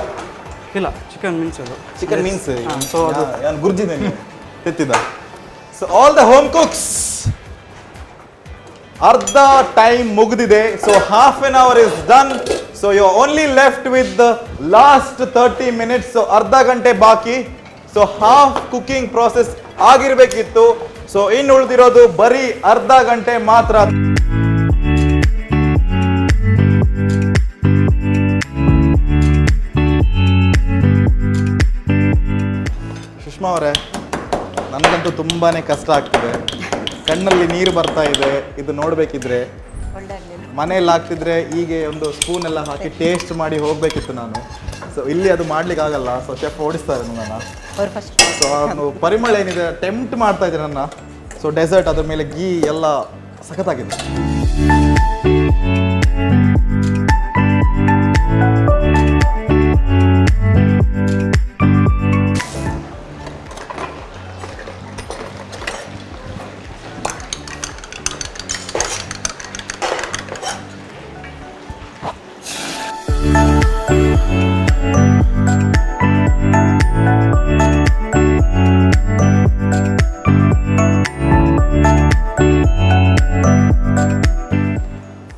[SPEAKER 6] ಇಲ್ಲ, chicken means ಅದು.
[SPEAKER 15] Chicken means.
[SPEAKER 6] So ಅದು
[SPEAKER 15] ನಾನು ಗುರ್ಜಿದೆ ತೆತ್ತಿದ. So all the home cooks, ಅರ್ಧ time ಮುಗಿದಿದೆ. So half an hour is done. So you only left with last 30 minutes. So ಅರ್ಧ ಗಂಟೆ ಬಾಕಿ. So half cooking process ಆಗಿರ್ಬೇಕಿತ್ತು. So ಇನ್ನು ಉಳಿದಿರೋದು ಬರೀ ಅರ್ಧ ಗಂಟೆ ಮಾತ್ರ. ಸುಷ್ಮಾ ಅವರೇ, ನನಗಂತೂ ತುಂಬಾನೇ ಕಷ್ಟ ಆಗ್ತಿದೆ. ಕಣ್ಣಲ್ಲಿ ನೀರು ಬರ್ತಾ ಇದೆ ಇದು ನೋಡಬೇಕಿದ್ರೆ. ಮನೆಯಲ್ಲಿ ಆಗ್ತಿದ್ರೆ ಹೀಗೆ ಒಂದು ಸ್ಪೂನ್ ಎಲ್ಲ ಹಾಕಿ ಟೇಸ್ಟ್ ಮಾಡಿ ಹೋಗ್ಬೇಕಿತ್ತು ನಾನು. ಸೊ ಇಲ್ಲಿ ಅದು ಮಾಡ್ಲಿಕ್ಕೆ ಆಗಲ್ಲ. ಸೊ ಶೆಫ್ ಓಡಿಸ್ತಾರೆ ನನ್ನ.
[SPEAKER 11] ಅವ್ರು ಫಸ್ಟ್.
[SPEAKER 15] ಸೊ ಅದು ಪರಿಮಳ ಏನಿದೆ, ಟೆಂಪ್ಟ್ ಮಾಡ್ತಾ ಇದೆ ನನ್ನ. ಸೊ ಡೆಸರ್ಟ್, ಅದ್ರ ಮೇಲೆ ಗೀ ಎಲ್ಲ ಸಖತ್ತಾಗಿದೆ.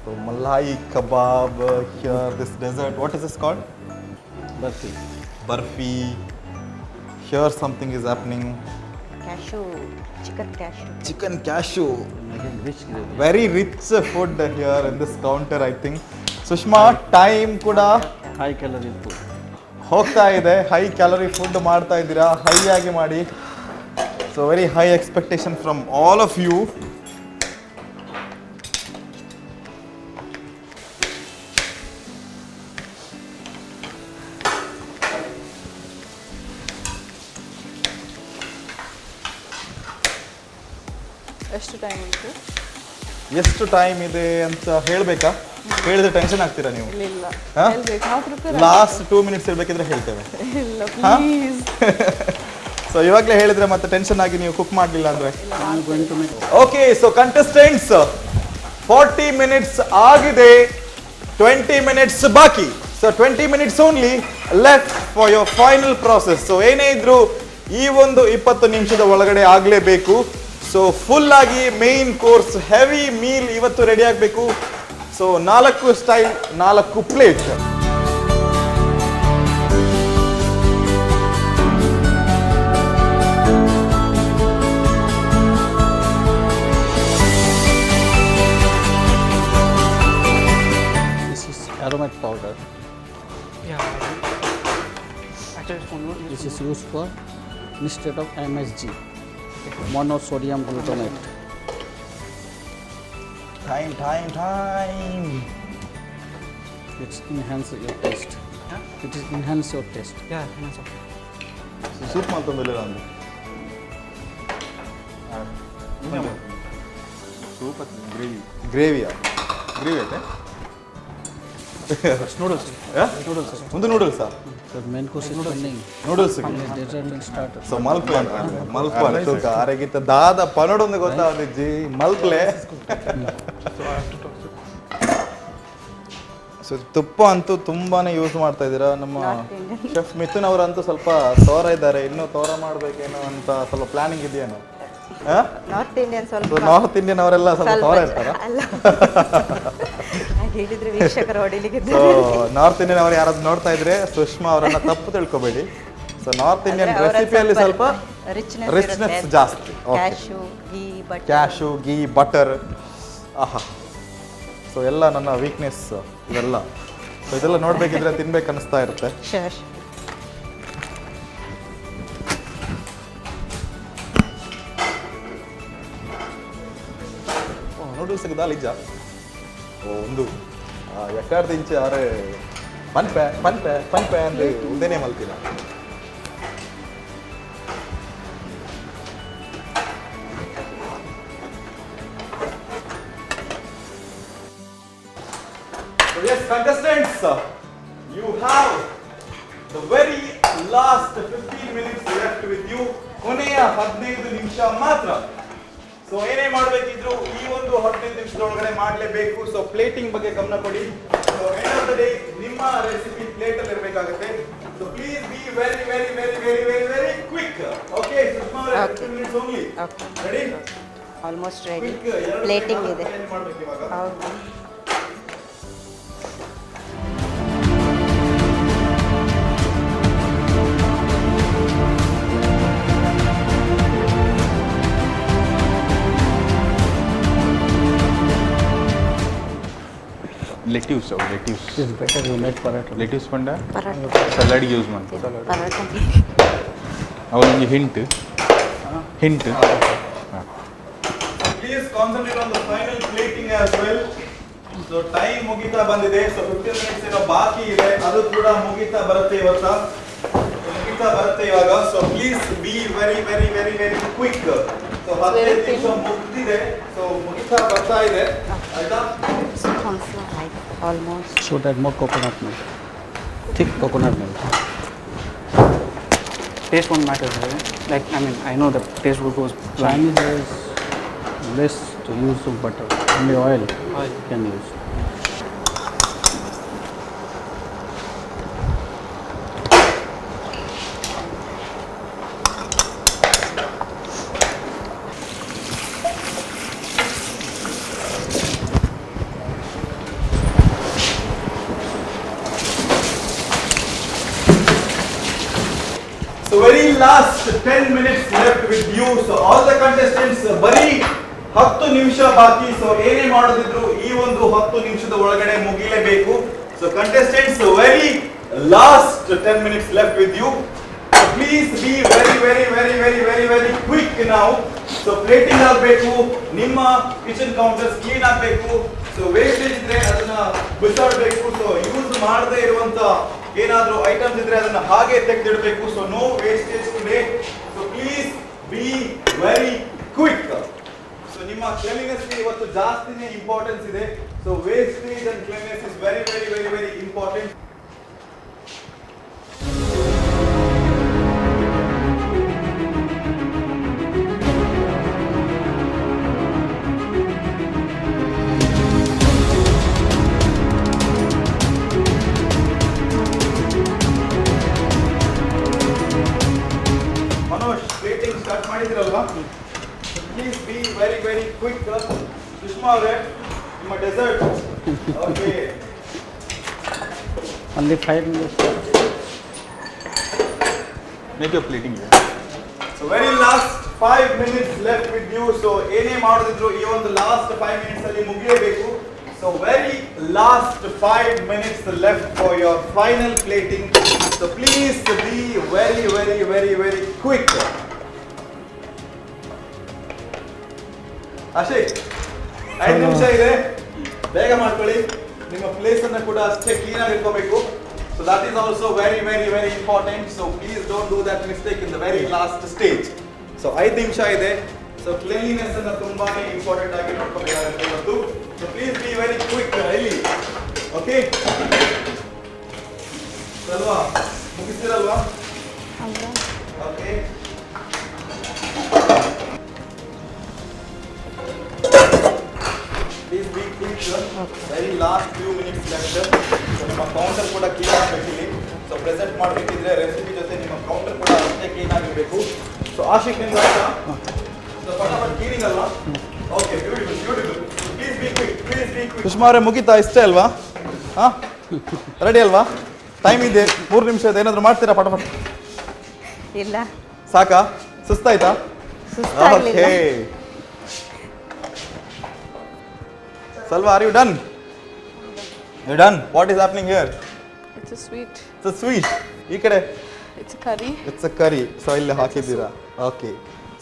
[SPEAKER 15] So malai kebab here, this dessert, what is this called?
[SPEAKER 13] Barfi.
[SPEAKER 15] Barfi. Here something is happening.
[SPEAKER 11] Cashew, chicken cashew.
[SPEAKER 15] Chicken cashew.
[SPEAKER 13] Again, rich gravy.
[SPEAKER 15] Very rich food here in this counter, I think. Sushma, time ಕೂಡ
[SPEAKER 13] high calorie food.
[SPEAKER 15] ಹೋಗ್ತಾ ಇದೆ. High calorie food ಮಾಡ್ತಾ ಇದ್ದೀರಾ, high ಆಗಿ ಮಾಡಿ. So very high expectation from all of you.
[SPEAKER 3] ಎಷ್ಟು time ಉಂಟು?
[SPEAKER 15] ಎಷ್ಟು ಟೈಮ್ ಇದೆ ಅಂತ ಹೇಳಬೇಕಾ? ಹೇಳಿದ್ರೆ ಟೆನ್ಷನ್ ಆಗ್ತೀರಾ ನೀವು.
[SPEAKER 3] ಇಲ್ಲ ಇಲ್ಲ.
[SPEAKER 15] ಹಾ?
[SPEAKER 3] ಹೇಳ್ಬೇಕು, ನಾವು prepare.
[SPEAKER 15] Last 2 minutes ಇರ್ಬೇಕಿದ್ರೆ ಹೇಳ್ತೇವೆ.
[SPEAKER 3] ಇಲ್ಲ.
[SPEAKER 15] ಹಾ?
[SPEAKER 3] ಪ್ಲೀಸ್.
[SPEAKER 15] ಸೊ ಇವಾಗಲೇ ಹೇಳಿದ್ರೆ ಮತ್ತೆ ಟೆನ್ಷನ್ ಆಗಿ ನೀವು ಕುಕ್ ಮಾಡಲಿಲ್ಲ ಅಂದ್ರೆ.
[SPEAKER 13] I'm going to make
[SPEAKER 15] Okay, so contestants, 40 minutes ಆಗಿದೆ, 20 ಮಿನಿಟ್ಸ್ ಬಾಕಿ. So 20 minutes only left for your final process. So ಏನೇ ಇದ್ರು ಈ ಒಂದು 20 ನಿಮಿಷದ ಒಳಗಡೆ ಆಗಲೇಬೇಕು. ಸೊ ಫುಲ್ ಆಗಿ main course, heavy meal ಇವತ್ತು ರೆಡಿ ಆಗಬೇಕು. ಸೊ ನಾಲ್ಕು ಸ್ಟೈಲ್, ನಾಲ್ಕು plate.
[SPEAKER 13] This is aromatic powder.
[SPEAKER 6] Yeah. Actually, spoon.
[SPEAKER 13] This is used for instead of MSG, monosodium glutamate.
[SPEAKER 15] Time, time, time.
[SPEAKER 13] It's enhance your taste. It is enhance your taste.
[SPEAKER 6] Yeah, enhance, okay.
[SPEAKER 15] Soup ಮಲ್ತೊಂದಿಲ್ಲ ಒಂದು
[SPEAKER 14] soup gravy.
[SPEAKER 15] ಗ್ರೇವಿಯಾ? Gravy ಐತೆ.
[SPEAKER 6] Noodles. Noodles.
[SPEAKER 15] ಒಂದು ನೂಡಲ್ಸಾ?
[SPEAKER 13] So main course is pending.
[SPEAKER 15] Noodles.
[SPEAKER 13] Dessert and starter.
[SPEAKER 15] So ಮಲ್ಪ್ಲೆ ಮಲ್ಪ್ಲೆ ತೂಕ ಆರೆಗಿತ್ತ ದಾದ ಪನಡೊಂದು ಗೊತ್ತಾವದಿಜ್ಜಿ ಮಲ್ಪ್ಲೆ. ಸೊ ತುಪ್ಪ ಅಂತೂ ತುಂಬಾನೇ use ಮಾಡ್ತಾ ಇದ್ದೀರಾ. ನಮ್ಮ ಶೆಫ್ ಮಿಥುನ್ ಅವರಂತೂ ಸ್ವಲ್ಪ ತೋರ ಇದ್ದಾರೆ. ಇನ್ನೂ ತೋರ ಮಾಡ್ಬೇಕೇನೋ ಅಂತ ಸ್ವಲ್ಪ ಪ್ಲಾನಿಂಗ್ ಇದೆಯೇನೋ?
[SPEAKER 11] ನಾರ್ತ್ ಇಂಡಿಯನ್ ಸ್ವಲ್ಪ.
[SPEAKER 15] ನಾರ್ತ್ ಇಂಡಿಯನ್ ಅವರೆಲ್ಲ ಸ್ವಲ್ಪ ತೋರ ಇರ್ತಾರ.
[SPEAKER 11] ಅಲ್ಲ, ಹಾಗೆ ಹೇಳಿದ್ರೆ ವೀಕ್ಷಕರು ಹೊಡಿಲಿಕ್ಕೆ.
[SPEAKER 15] So north Indian ಅವರು ಯಾರಾದ್ರು ನೋಡ್ತಾ ಇದ್ರೆ ಸುಷ್ಮಾ ಅವರನ್ನ ತಪ್ಪು ತಿಳ್ಕೊಬೇಡಿ. So north Indian ರೆಸಿಪಿಯಲ್ಲಿ ಸ್ವಲ್ಪ
[SPEAKER 11] ರಿಚ್ನೆಸ್.
[SPEAKER 15] ರಿಚ್ನೆಸ್ ಜಾಸ್ತಿ.
[SPEAKER 11] Cashew, ghee, butter.
[SPEAKER 15] Cashew, ghee, butter, ಆಹಾ. ಸೊ ಎಲ್ಲ ನನ್ನ ವೀಕ್ನೆಸ್ ಇವೆಲ್ಲ. ಸೊ ಇದೆಲ್ಲ ನೋಡ್ಬೇಕಿದ್ರೆ ತಿನ್ಬೇಕು ಅನಿಸ್ತಾ ಇರುತ್ತೆ.
[SPEAKER 11] ಶೋರ್.
[SPEAKER 15] ನೂಡಲ್ಸ್ ದಾಲ್ ಇಜ್ಜ? ಓ, ಒಂದು ಎಕ್ಕಾರ್ದು ಇಂಚೆ ಆರೆ ಪನ್ಪೆ ಪನ್ಪೆ ಪನ್ಪೆ ಅಂದ್ ಉಂದೇನೆ ಮಲ್ತಿನ. So yes, contestants, you have the very last 15 minutes left with you. ಕೊನೆಯ 15 ನಿಮಿಷ ಮಾತ್ರ. ಸೊ So ಏನೇ ಮಾಡಬೇಕಿದ್ರು ಈ ಒಂದು 15 ನಿಮಿಷದೊಳಗಡೆ ಮಾಡಲೇಬೇಕು. ಸೊ ಪ್ಲೇಟಿಂಗ್ ಬಗ್ಗೆ ಗಮನ ಕೊಡಿ. So end of the day ನಿಮ್ಮ ರೆಸಿಪಿ ಪ್ಲೇಟ್ ಅಲ್ಲಿ ಇರಬೇಕಾಗುತ್ತೆ. So please be very very very very very very quick. Okay Sushma ಅವರೇ, 15 minutes only. Ready?
[SPEAKER 11] Almost ready.
[SPEAKER 15] Quick.
[SPEAKER 11] Plating ಇದೆ.
[SPEAKER 15] ಮಾಡಬೇಕು ಇವಾಗ.
[SPEAKER 11] ಹೌದು.
[SPEAKER 14] Lettuce, oh, lettuce.
[SPEAKER 13] It's better you make paratha.
[SPEAKER 14] Lettuce ಪಂಡ
[SPEAKER 11] paratha.
[SPEAKER 14] Salad use ಮಾಡ್ತಾರೆ.
[SPEAKER 11] ಪರಾಟ.
[SPEAKER 14] ಅವನೊಂದು hint hint.
[SPEAKER 15] Please concentrate on the final plating as well. So time ಮುಗಿತಾ ಬಂದಿದೆ. ಸೊ 15 ಮಿನಿಟ್ಸ್ ಏನೋ ಬಾಕಿ ಇದೆ, ಅದು ಕೂಡ ಮುಗಿತಾ ಬರುತ್ತೆ ಇವತ್ತ, ಮುಗಿತಾ ಬರುತ್ತೆ ಇವಾಗ. So please be very very very very quick. So 15 ನಿಮಿಷ ಮುಗ್ದಿದೆ. ಸೊ ಮುಗಿತಾ ಬರ್ತಾ ಇದೆ, ಆಯ್ತಾ?
[SPEAKER 11] Almost.
[SPEAKER 13] Should add more coconut milk, thick coconut milk.
[SPEAKER 6] Taste won't matter, right? Like, I mean, I know the taste will goes
[SPEAKER 13] Chinese has less to use of butter, only oil can use.
[SPEAKER 15] So very last 10 minutes left with you. So all the contestants, ಬರೀ 10 ನಿಮಿಷ ಬಾಕಿ. So ಏನೇ ಮಾಡೋದಿದ್ರು ಈ ಒಂದು 10 ನಿಮಿಷದ ಒಳಗಡೆ ಮುಗಿಲೇಬೇಕು. So contestants, very last 10 minutes left with you. Please be very very very very very very quick ನಾವು. ಸೊ ಪ್ಲೇಟಿಂಗ್ ಆಗಬೇಕು, ನಿಮ್ಮ kitchen counters clean ಆಗಬೇಕು. ಸೊ ವೇಸ್ಟೇಜ್ ಇದ್ರೆ ಅದನ್ನ ಬಿಸಾಡಬೇಕು. ಸೊ ಯೂಸ್ ಮಾಡದೇ ಇರುವಂತ ಏನಾದ್ರೂ ಐಟಮ್ಸ್ ಇದ್ರೆ ಅದನ್ನ ಹಾಗೆ ತೆಗೆದಿಡಬೇಕು. So no wastage today. So please be very quick. So ನಿಮ್ಮ ಕ್ಲೀನ್ಲಿನೆಸ್ ಇವತ್ತು ಜಾಸ್ತಿನೇ ಇಂಪಾರ್ಟೆನ್ಸ್ ಇದೆ. So wastage and cleanliness is very very very very important. Manoj, plating start ಮಾಡಿದಿರಲ್ವಾ? Please be very very quick. Sushma ಅವರೇ, ನಿಮ್ಮ dessert. Okay.
[SPEAKER 13] Only 5 minutes.
[SPEAKER 14] Make your plating.
[SPEAKER 15] So very last 5 minutes left with you. So ಏನೇ ಮಾಡೋದಿದ್ರು ಈ ಒಂದು last 5 minutes ಅಲ್ಲಿ ಮುಗಿಯಬೇಕು. So very last 5 minutes left for your final plating. So please be very very very very quick. Ashik, 5 ನಿಮಿಷ ಇದೆ, ಬೇಗ ಮಾಡ್ಕೊಳ್ಳಿ. ನಿಮ್ಮ place ಅನ್ನು ಕೂಡ ಅಷ್ಟೇ ಕ್ಲೀನ್ ಆಗಿ ಇಟ್ಕೋಬೇಕು. So that is also very very very important. So please don't do that mistake in the very last stage. So 5 ನಿಮಿಷ ಇದೆ. ಸೊ ಕ್ಲೀನ್ಲಿನೆಸ್ ಅನ್ನು ತುಂಬಾನೇ ಇಂಪಾರ್ಟೆಂಟ್ ಆಗಿ ನೋಡ್ಕೋಬೇಕಾಗುತ್ತೆ ಇವತ್ತು. So please be very quick ಇಲ್ಲಿ. ಓಕೆ ಅಲ್ವಾ? ಮುಗಿಸ್ತೀರಲ್ವಾ? Okay. Please be quick. Very last few minutes left. So ನಿಮ್ಮ ಕೌಂಟರ್ ಕೂಡ ಕ್ಲೀನ್ ಆಗಬೇಕು ಇಲ್ಲಿ. ಸೊ ಪ್ರೆಸೆಂಟ್ ಮಾಡಬೇಕಿದ್ರೆ ರೆಸಿಪಿ ಜೊತೆ ನಿಮ್ಮ ಕೌಂಟರ್ ಕೂಡ ಅಷ್ಟೇ ಕ್ಲೀನ್ ಆಗಿರಬೇಕು. ಸೊ ಆಶಿಕ್ ನಿಮ್ದು ಆಯ್ತಾ? ಸೊ ಫಟಾಫಟ್ ಕ್ಲೀನಿಂಗ್ ಅಲ್ವಾ? Okay, beautiful beautiful. Please be quick, please be quick. Sushma ಅವರೇ, ಮುಗೀತಾ ಇಷ್ಟೇ ಅಲ್ವಾ? ಹಾಂ, ರೆಡಿ ಅಲ್ವಾ? ಟೈಮ್ ಇದೆ, 3 ನಿಮಿಷ ಇದೆ. ಏನಾದರೂ ಮಾಡ್ತೀರಾ ಫಟಾಫಟ್?
[SPEAKER 11] ಇಲ್ಲ.
[SPEAKER 15] ಸಾಕಾ? ಸುಸ್ತಾಯ್ತಾ?
[SPEAKER 11] ಸುಸ್ತಾಗ್ಲಿಲ್ಲ.
[SPEAKER 15] Okay Salva, are you done? You done? What is happening here?
[SPEAKER 3] It's a sweet.
[SPEAKER 15] It's a sweet. ಈ ಕಡೆ?
[SPEAKER 3] It's a curry.
[SPEAKER 15] It's a curry. So ಇಲ್ಲಿ ಹಾಕಿದ್ದೀರಾ. ಓಕೆ.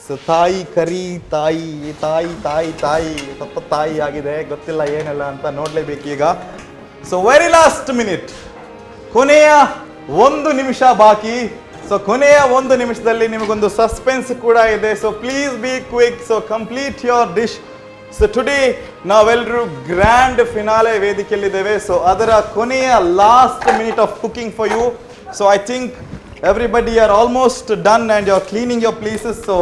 [SPEAKER 15] ಸೊ ತಾಯಿ ಕರಿ, ತಾಯಿ ತಾಯಿ ತಾಯಿ ತಾಯಿ ತಪ್ಪ ತಾಯಿ ಆಗಿದೆ, ಗೊತ್ತಿಲ್ಲ ಏನೆಲ್ಲ ಅಂತ ನೋಡ್ಲೇಬೇಕು ಈಗ. So very last minute, ಕೊನೆಯ 1 ನಿಮಿಷ ಬಾಕಿ. ಸೊ ಕೊನೆಯ 1 ನಿಮಿಷದಲ್ಲಿ ನಿಮಗೊಂದು ಸಸ್ಪೆನ್ಸ್ ಕೂಡ ಇದೆ. So please be quick. So complete your dish. So today ನಾವೆಲ್ಲರೂ ಗ್ರ್ಯಾಂಡ್ ಫಿನಾಲೆ ವೇದಿಕೆಯಲ್ಲಿದ್ದೇವೆ. ಸೊ ಅದರ ಕೊನೆಯ last minute of cooking for you. So I think everybody are almost done and you are cleaning your places. So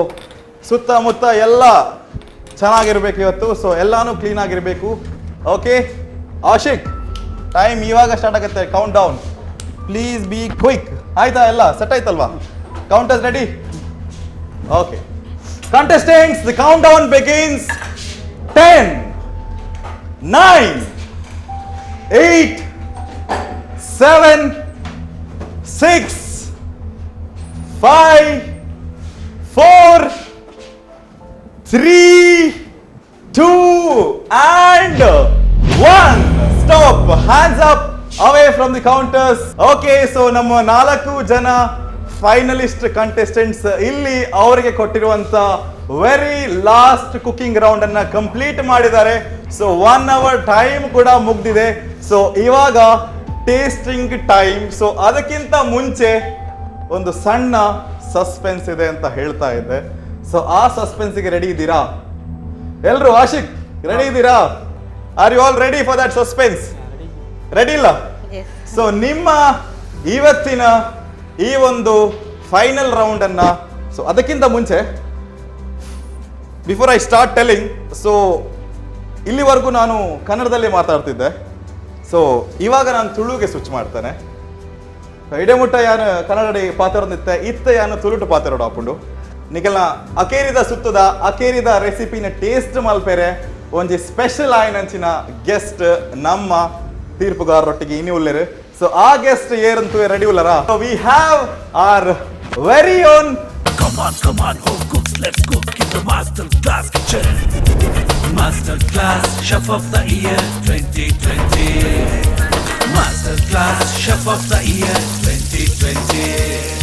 [SPEAKER 15] ಸುತ್ತಮುತ್ತ ಎಲ್ಲ ಚೆನ್ನಾಗಿರ್ಬೇಕು ಇವತ್ತು. ಸೊ ಎಲ್ಲಾನು ಕ್ಲೀನ್ ಆಗಿರಬೇಕು. ಓಕೆ ಆಶಿಕ್, ಟೈಮ್ ಇವಾಗ ಸ್ಟಾರ್ಟ್ ಆಗುತ್ತೆ, count down. Please be quick. ಆಯ್ತಾ? ಎಲ್ಲ ಸೆಟ್ ಆಯ್ತಲ್ವಾ? Counters ready? Okay, contestants, the count down begins. 10, 9, 8, 7, 6, 5, 4, 3, 2 and 1. Stop. Hands up, away from the counters. Okay, so ನಮ್ಮ ನಾಲ್ಕು ಜನ ಫೈನಲಿಸ್ಟ್ ಕಂಟೆಸ್ಟೆಂಟ್ಸ್ ಇಲ್ಲಿ ಅವರಿಗೆ ಕೊಟ್ಟಿರುವಂತ ವೆರಿ ಲಾಸ್ಟ್ ಕುಕಿಂಗ್ ರೌಂಡ್ ಅನ್ನ ಕಂಪ್ಲೀಟ್ ಮಾಡಿದ್ದಾರೆ. ಸೊ ಒನ್ ಅವರ್ ಟೈಮ್ ಕೂಡ ಮುಗ್ದಿದೆ. ಸೊ ಇವಾಗ ಟೇಸ್ಟಿಂಗ್ ಟೈಮ್. ಸೊ ಅದಕ್ಕಿಂತ ಮುಂಚೆ ಒಂದು ಸಣ್ಣ ಸಸ್ಪೆನ್ಸ್ ಇದೆ ಅಂತ ಹೇಳ್ತಾ ಇದ್ದೆ. ಸೊ ಆ ಸಸ್ಪೆನ್ಸ್ಗೆ ರೆಡಿ ಇದ್ದೀರಾ ಎಲ್ರು? ಆಶಿಕ್, ರೆಡಿ ಇದ್ದೀರಾ? Are you all ready for that suspense? Ready ಇಲ್ಲ? ಸೊ ನಿಮ್ಮ ಇವತ್ತಿನ ಈ ಒಂದು ಫೈನಲ್ ರೌಂಡ್ ಅನ್ನ, ಸೊ ಅದಕ್ಕಿಂತ ಮುಂಚೆ, before I start telling, so ಇಲ್ಲಿವರೆಗೂ ನಾನು ಕನ್ನಡದಲ್ಲಿ ಮಾತಾಡ್ತಿದ್ದೆ. ಸೊ ಇವಾಗ ನಾನು ತುಳುಗೆ ಸ್ವಿಚ್ ಮಾಡ್ತೇನೆ. ಇಡೆ ಮುಟ್ಟ ಯಾನು ಕನ್ನಡ ಪಾತೆರೊಂದಿತ್ತೆ, ಇತ್ತ ಯಾನು ತುಳುಟು ಪಾತೆರೊಡು ಆಪುಂಡು. ನಿಕಲ್ನ ಅಕೇರಿದ ಸುತ್ತದ ಅಕೇರಿದ ರೆಸಿಪಿನ ಟೇಸ್ಟ್ ಮಲ್ಪೆರೆ ಒಂಜಿ ಸ್ಪೆಷಲ್ ಆಯಿನಂಚಿನ ಗೆಸ್ಟ್ ನಮ್ಮ ತೀರ್ಪುಗಾರರೊಟ್ಟಿಗೆ ಇನಿ ಉಲ್ಲೆರು. ಸೊ ಆ ಗೆಸ್ಟ್ ಏರಂತೂ ರೆಡಿ ಉಲ್ಲರಾ? We have our very own
[SPEAKER 1] Come on, come on, home cooks, let's cook in the Master Class Kitchen. Master Class Chef of the Year 2020. Master Class Chef of the Year 2020.